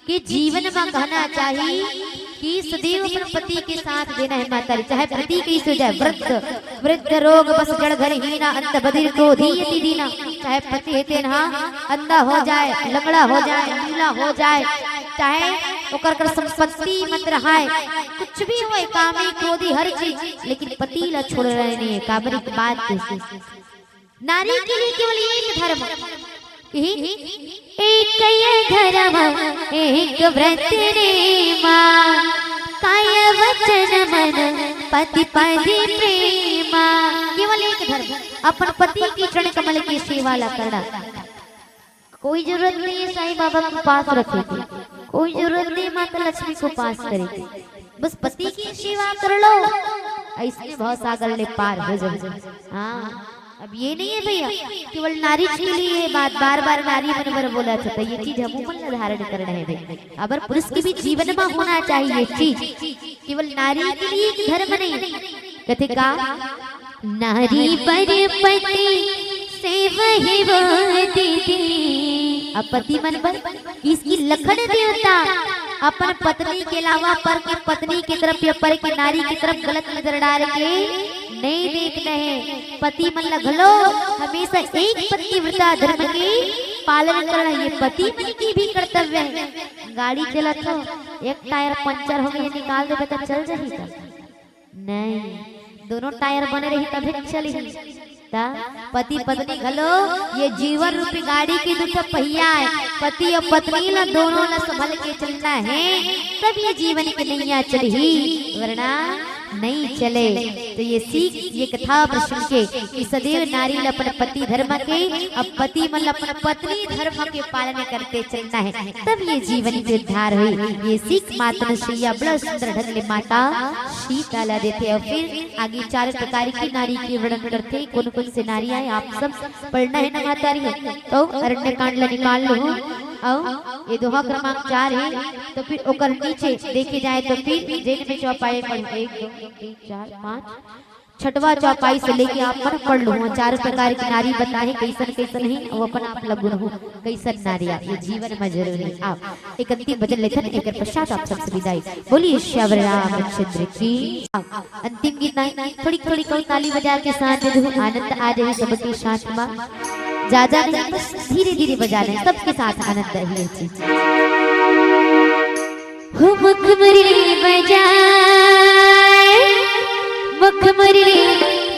के जीवन मा कहना चाहिए कि सदैव अपन पति के साथ देना है माता री, चाहे पति कइसे हो जाए, वृद्ध, वृद्ध रोग बस जड़ घर हीना, अंत बधिर क्रोधी अति दीना। चाहे पति हे तेन हा अंधा हो जाए, लंगड़ा हो जाए, लूला हो जाए, चाहे ओकर कर संपत्ति मत रहाय, कुछ भी होय, कामी क्रोधी हर चीज, लेकिन पति ला छोड़ रहे नहीं है। काबर? एक बात कइसे नारी के लिए केवल एक धर्म, यही एक ये धर्म, एक व्रत नेमा, काय वचन मन पति पद प्रेमा। केवल एक धर्म, अपन पति के चरण कमल की सेवा ला करना। कोई जरूरत नहीं है साईं बाबा को पास रखे के, कोई जरूरत नहीं माता लक्ष्मी को पास करे के, बस पति की सेवा कर लो, ऐसने भव सागर ले पार हो जाओ। हाँ, अब ये नहीं है भैया, केवल नारी के लिए ये बात, बार बार नारी मन बर बोला था, तो ये चीज हम मन ला धारण करना है भाई। अबर पुरुष के भी जीवन में होना चाहिए चीज, केवल नारी के लिए एक धर्म नहीं। कथे का, नारी बर पति सेवहि वो दीदी। अब पति मन बर इसकी लखन देवता अपन पत्नी के अलावा पर के पत्नी की तरफ या पर के नारी की तरफ गलत नजर डाल के नहीं देखना है। पति मन ला घलो हमेशा एक पतिव्रता धर्म के पालन करना, ये पति मन की भी कर्तव्य है। गाड़ी चलत हो, एक टायर पंचर हो गया, निकाल देबे त चल जाही का? नहीं, दोनों टायर बने रही तभे चलही। ता पति पत्नी घलो ये जीवन रूपी गाड़ी के दू ठो पहिया है, पति और पत्नी ला दोनों ला संभल के चलना है, तब ये जीवन की नैया चलही, वरना नहीं चले। तो ये सीख, ये कथा प्रसंग के कि सदैव नारी ल अपन पति धर्म के, अब पति मन ल अपन पत्नी धर्म के पालन करते चलना है, तब ये जीवन के उद्धार होई। ये सीख माता अनुसुईया बड़ा सुंदर ढंग ले माता सीता ला देथे। और फिर आगे चार प्रकार की नारी के वर्णन करथे। कौन कौन से नारी आए, आप सब पढ़ना है ना माता री? तो अरण्य कांड ला निकाल लो। और ये दोहा क्रमांक चार है, तो फिर ओकर नीचे देखे जाए तो फिर जेन में चौपाई पढ़, एक, दो, तीन, चार, पाँच, छठवा चौपाई से लेके आप मन पढ़ लो। वहाँ चार प्रकार की नारी बताए, कैसन कैसन है, वो अपन आप लगुन हो, कैसन नारी आप, ये जीवन में जरूरी आप। एक अंतिम भजन लेथन, एक पश्चात आप सबसे विदाई। बोलिए श्यावर रामचंद्र की। अंतिम गीत नहीं, थोड़ी थोड़ी कहूँ ताली बजा के साथ दे दो, आनंद आ जाए सबके साथ में। ज्यादा नहीं, बस धीरे धीरे बजाना है, सबके साथ आनंद है ये चीज। हो मुख मुरली बजाए, मुख मुरली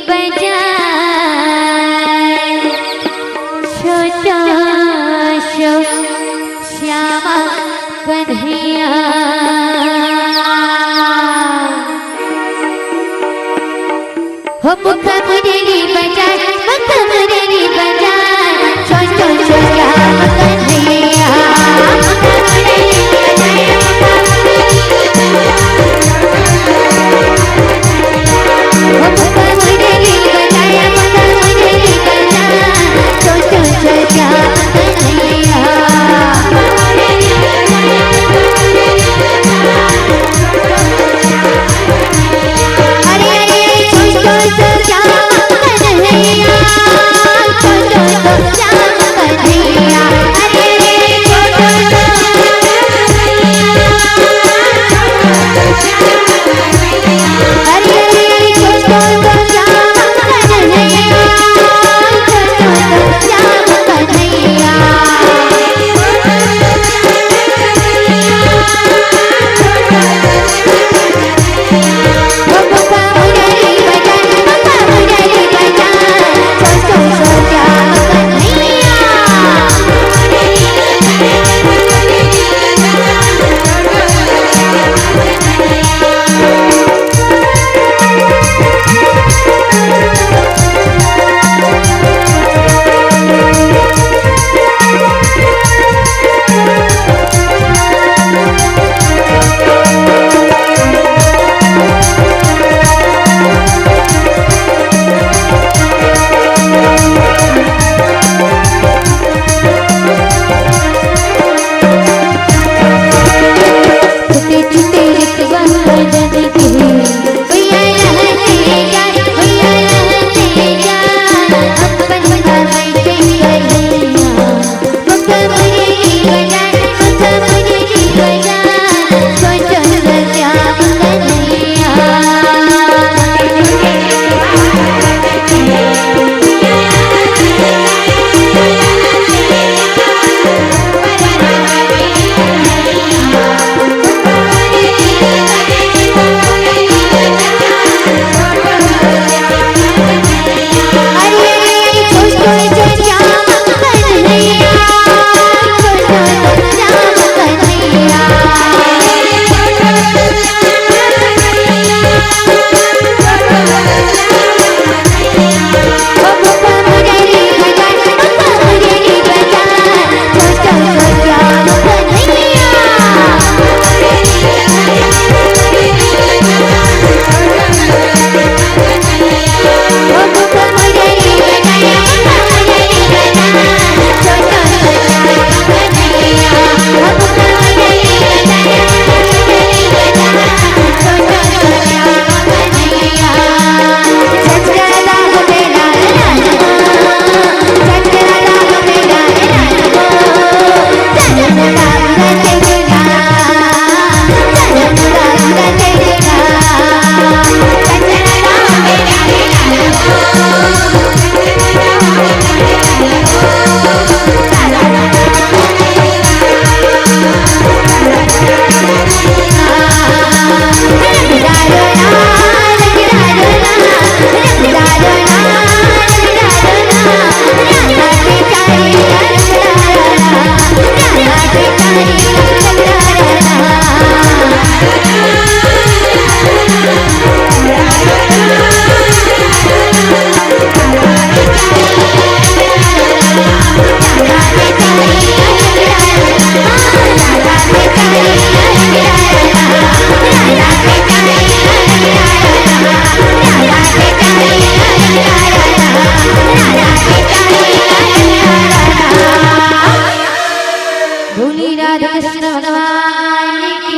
बजाए, छोटा सो श्यामा कन्हैया। हो मुख मुरली बजाए, मुख मुरली बजाए, छोटो सो श्याम कन्हैया। हो मुख मुरली बजाए, मुख मुरली बजाए, छोटो सो श्याम कन्हैया। अरे अरे छोटो सो श्याम कन्हैया, छोटो बोली राधा कृष्ण भगवान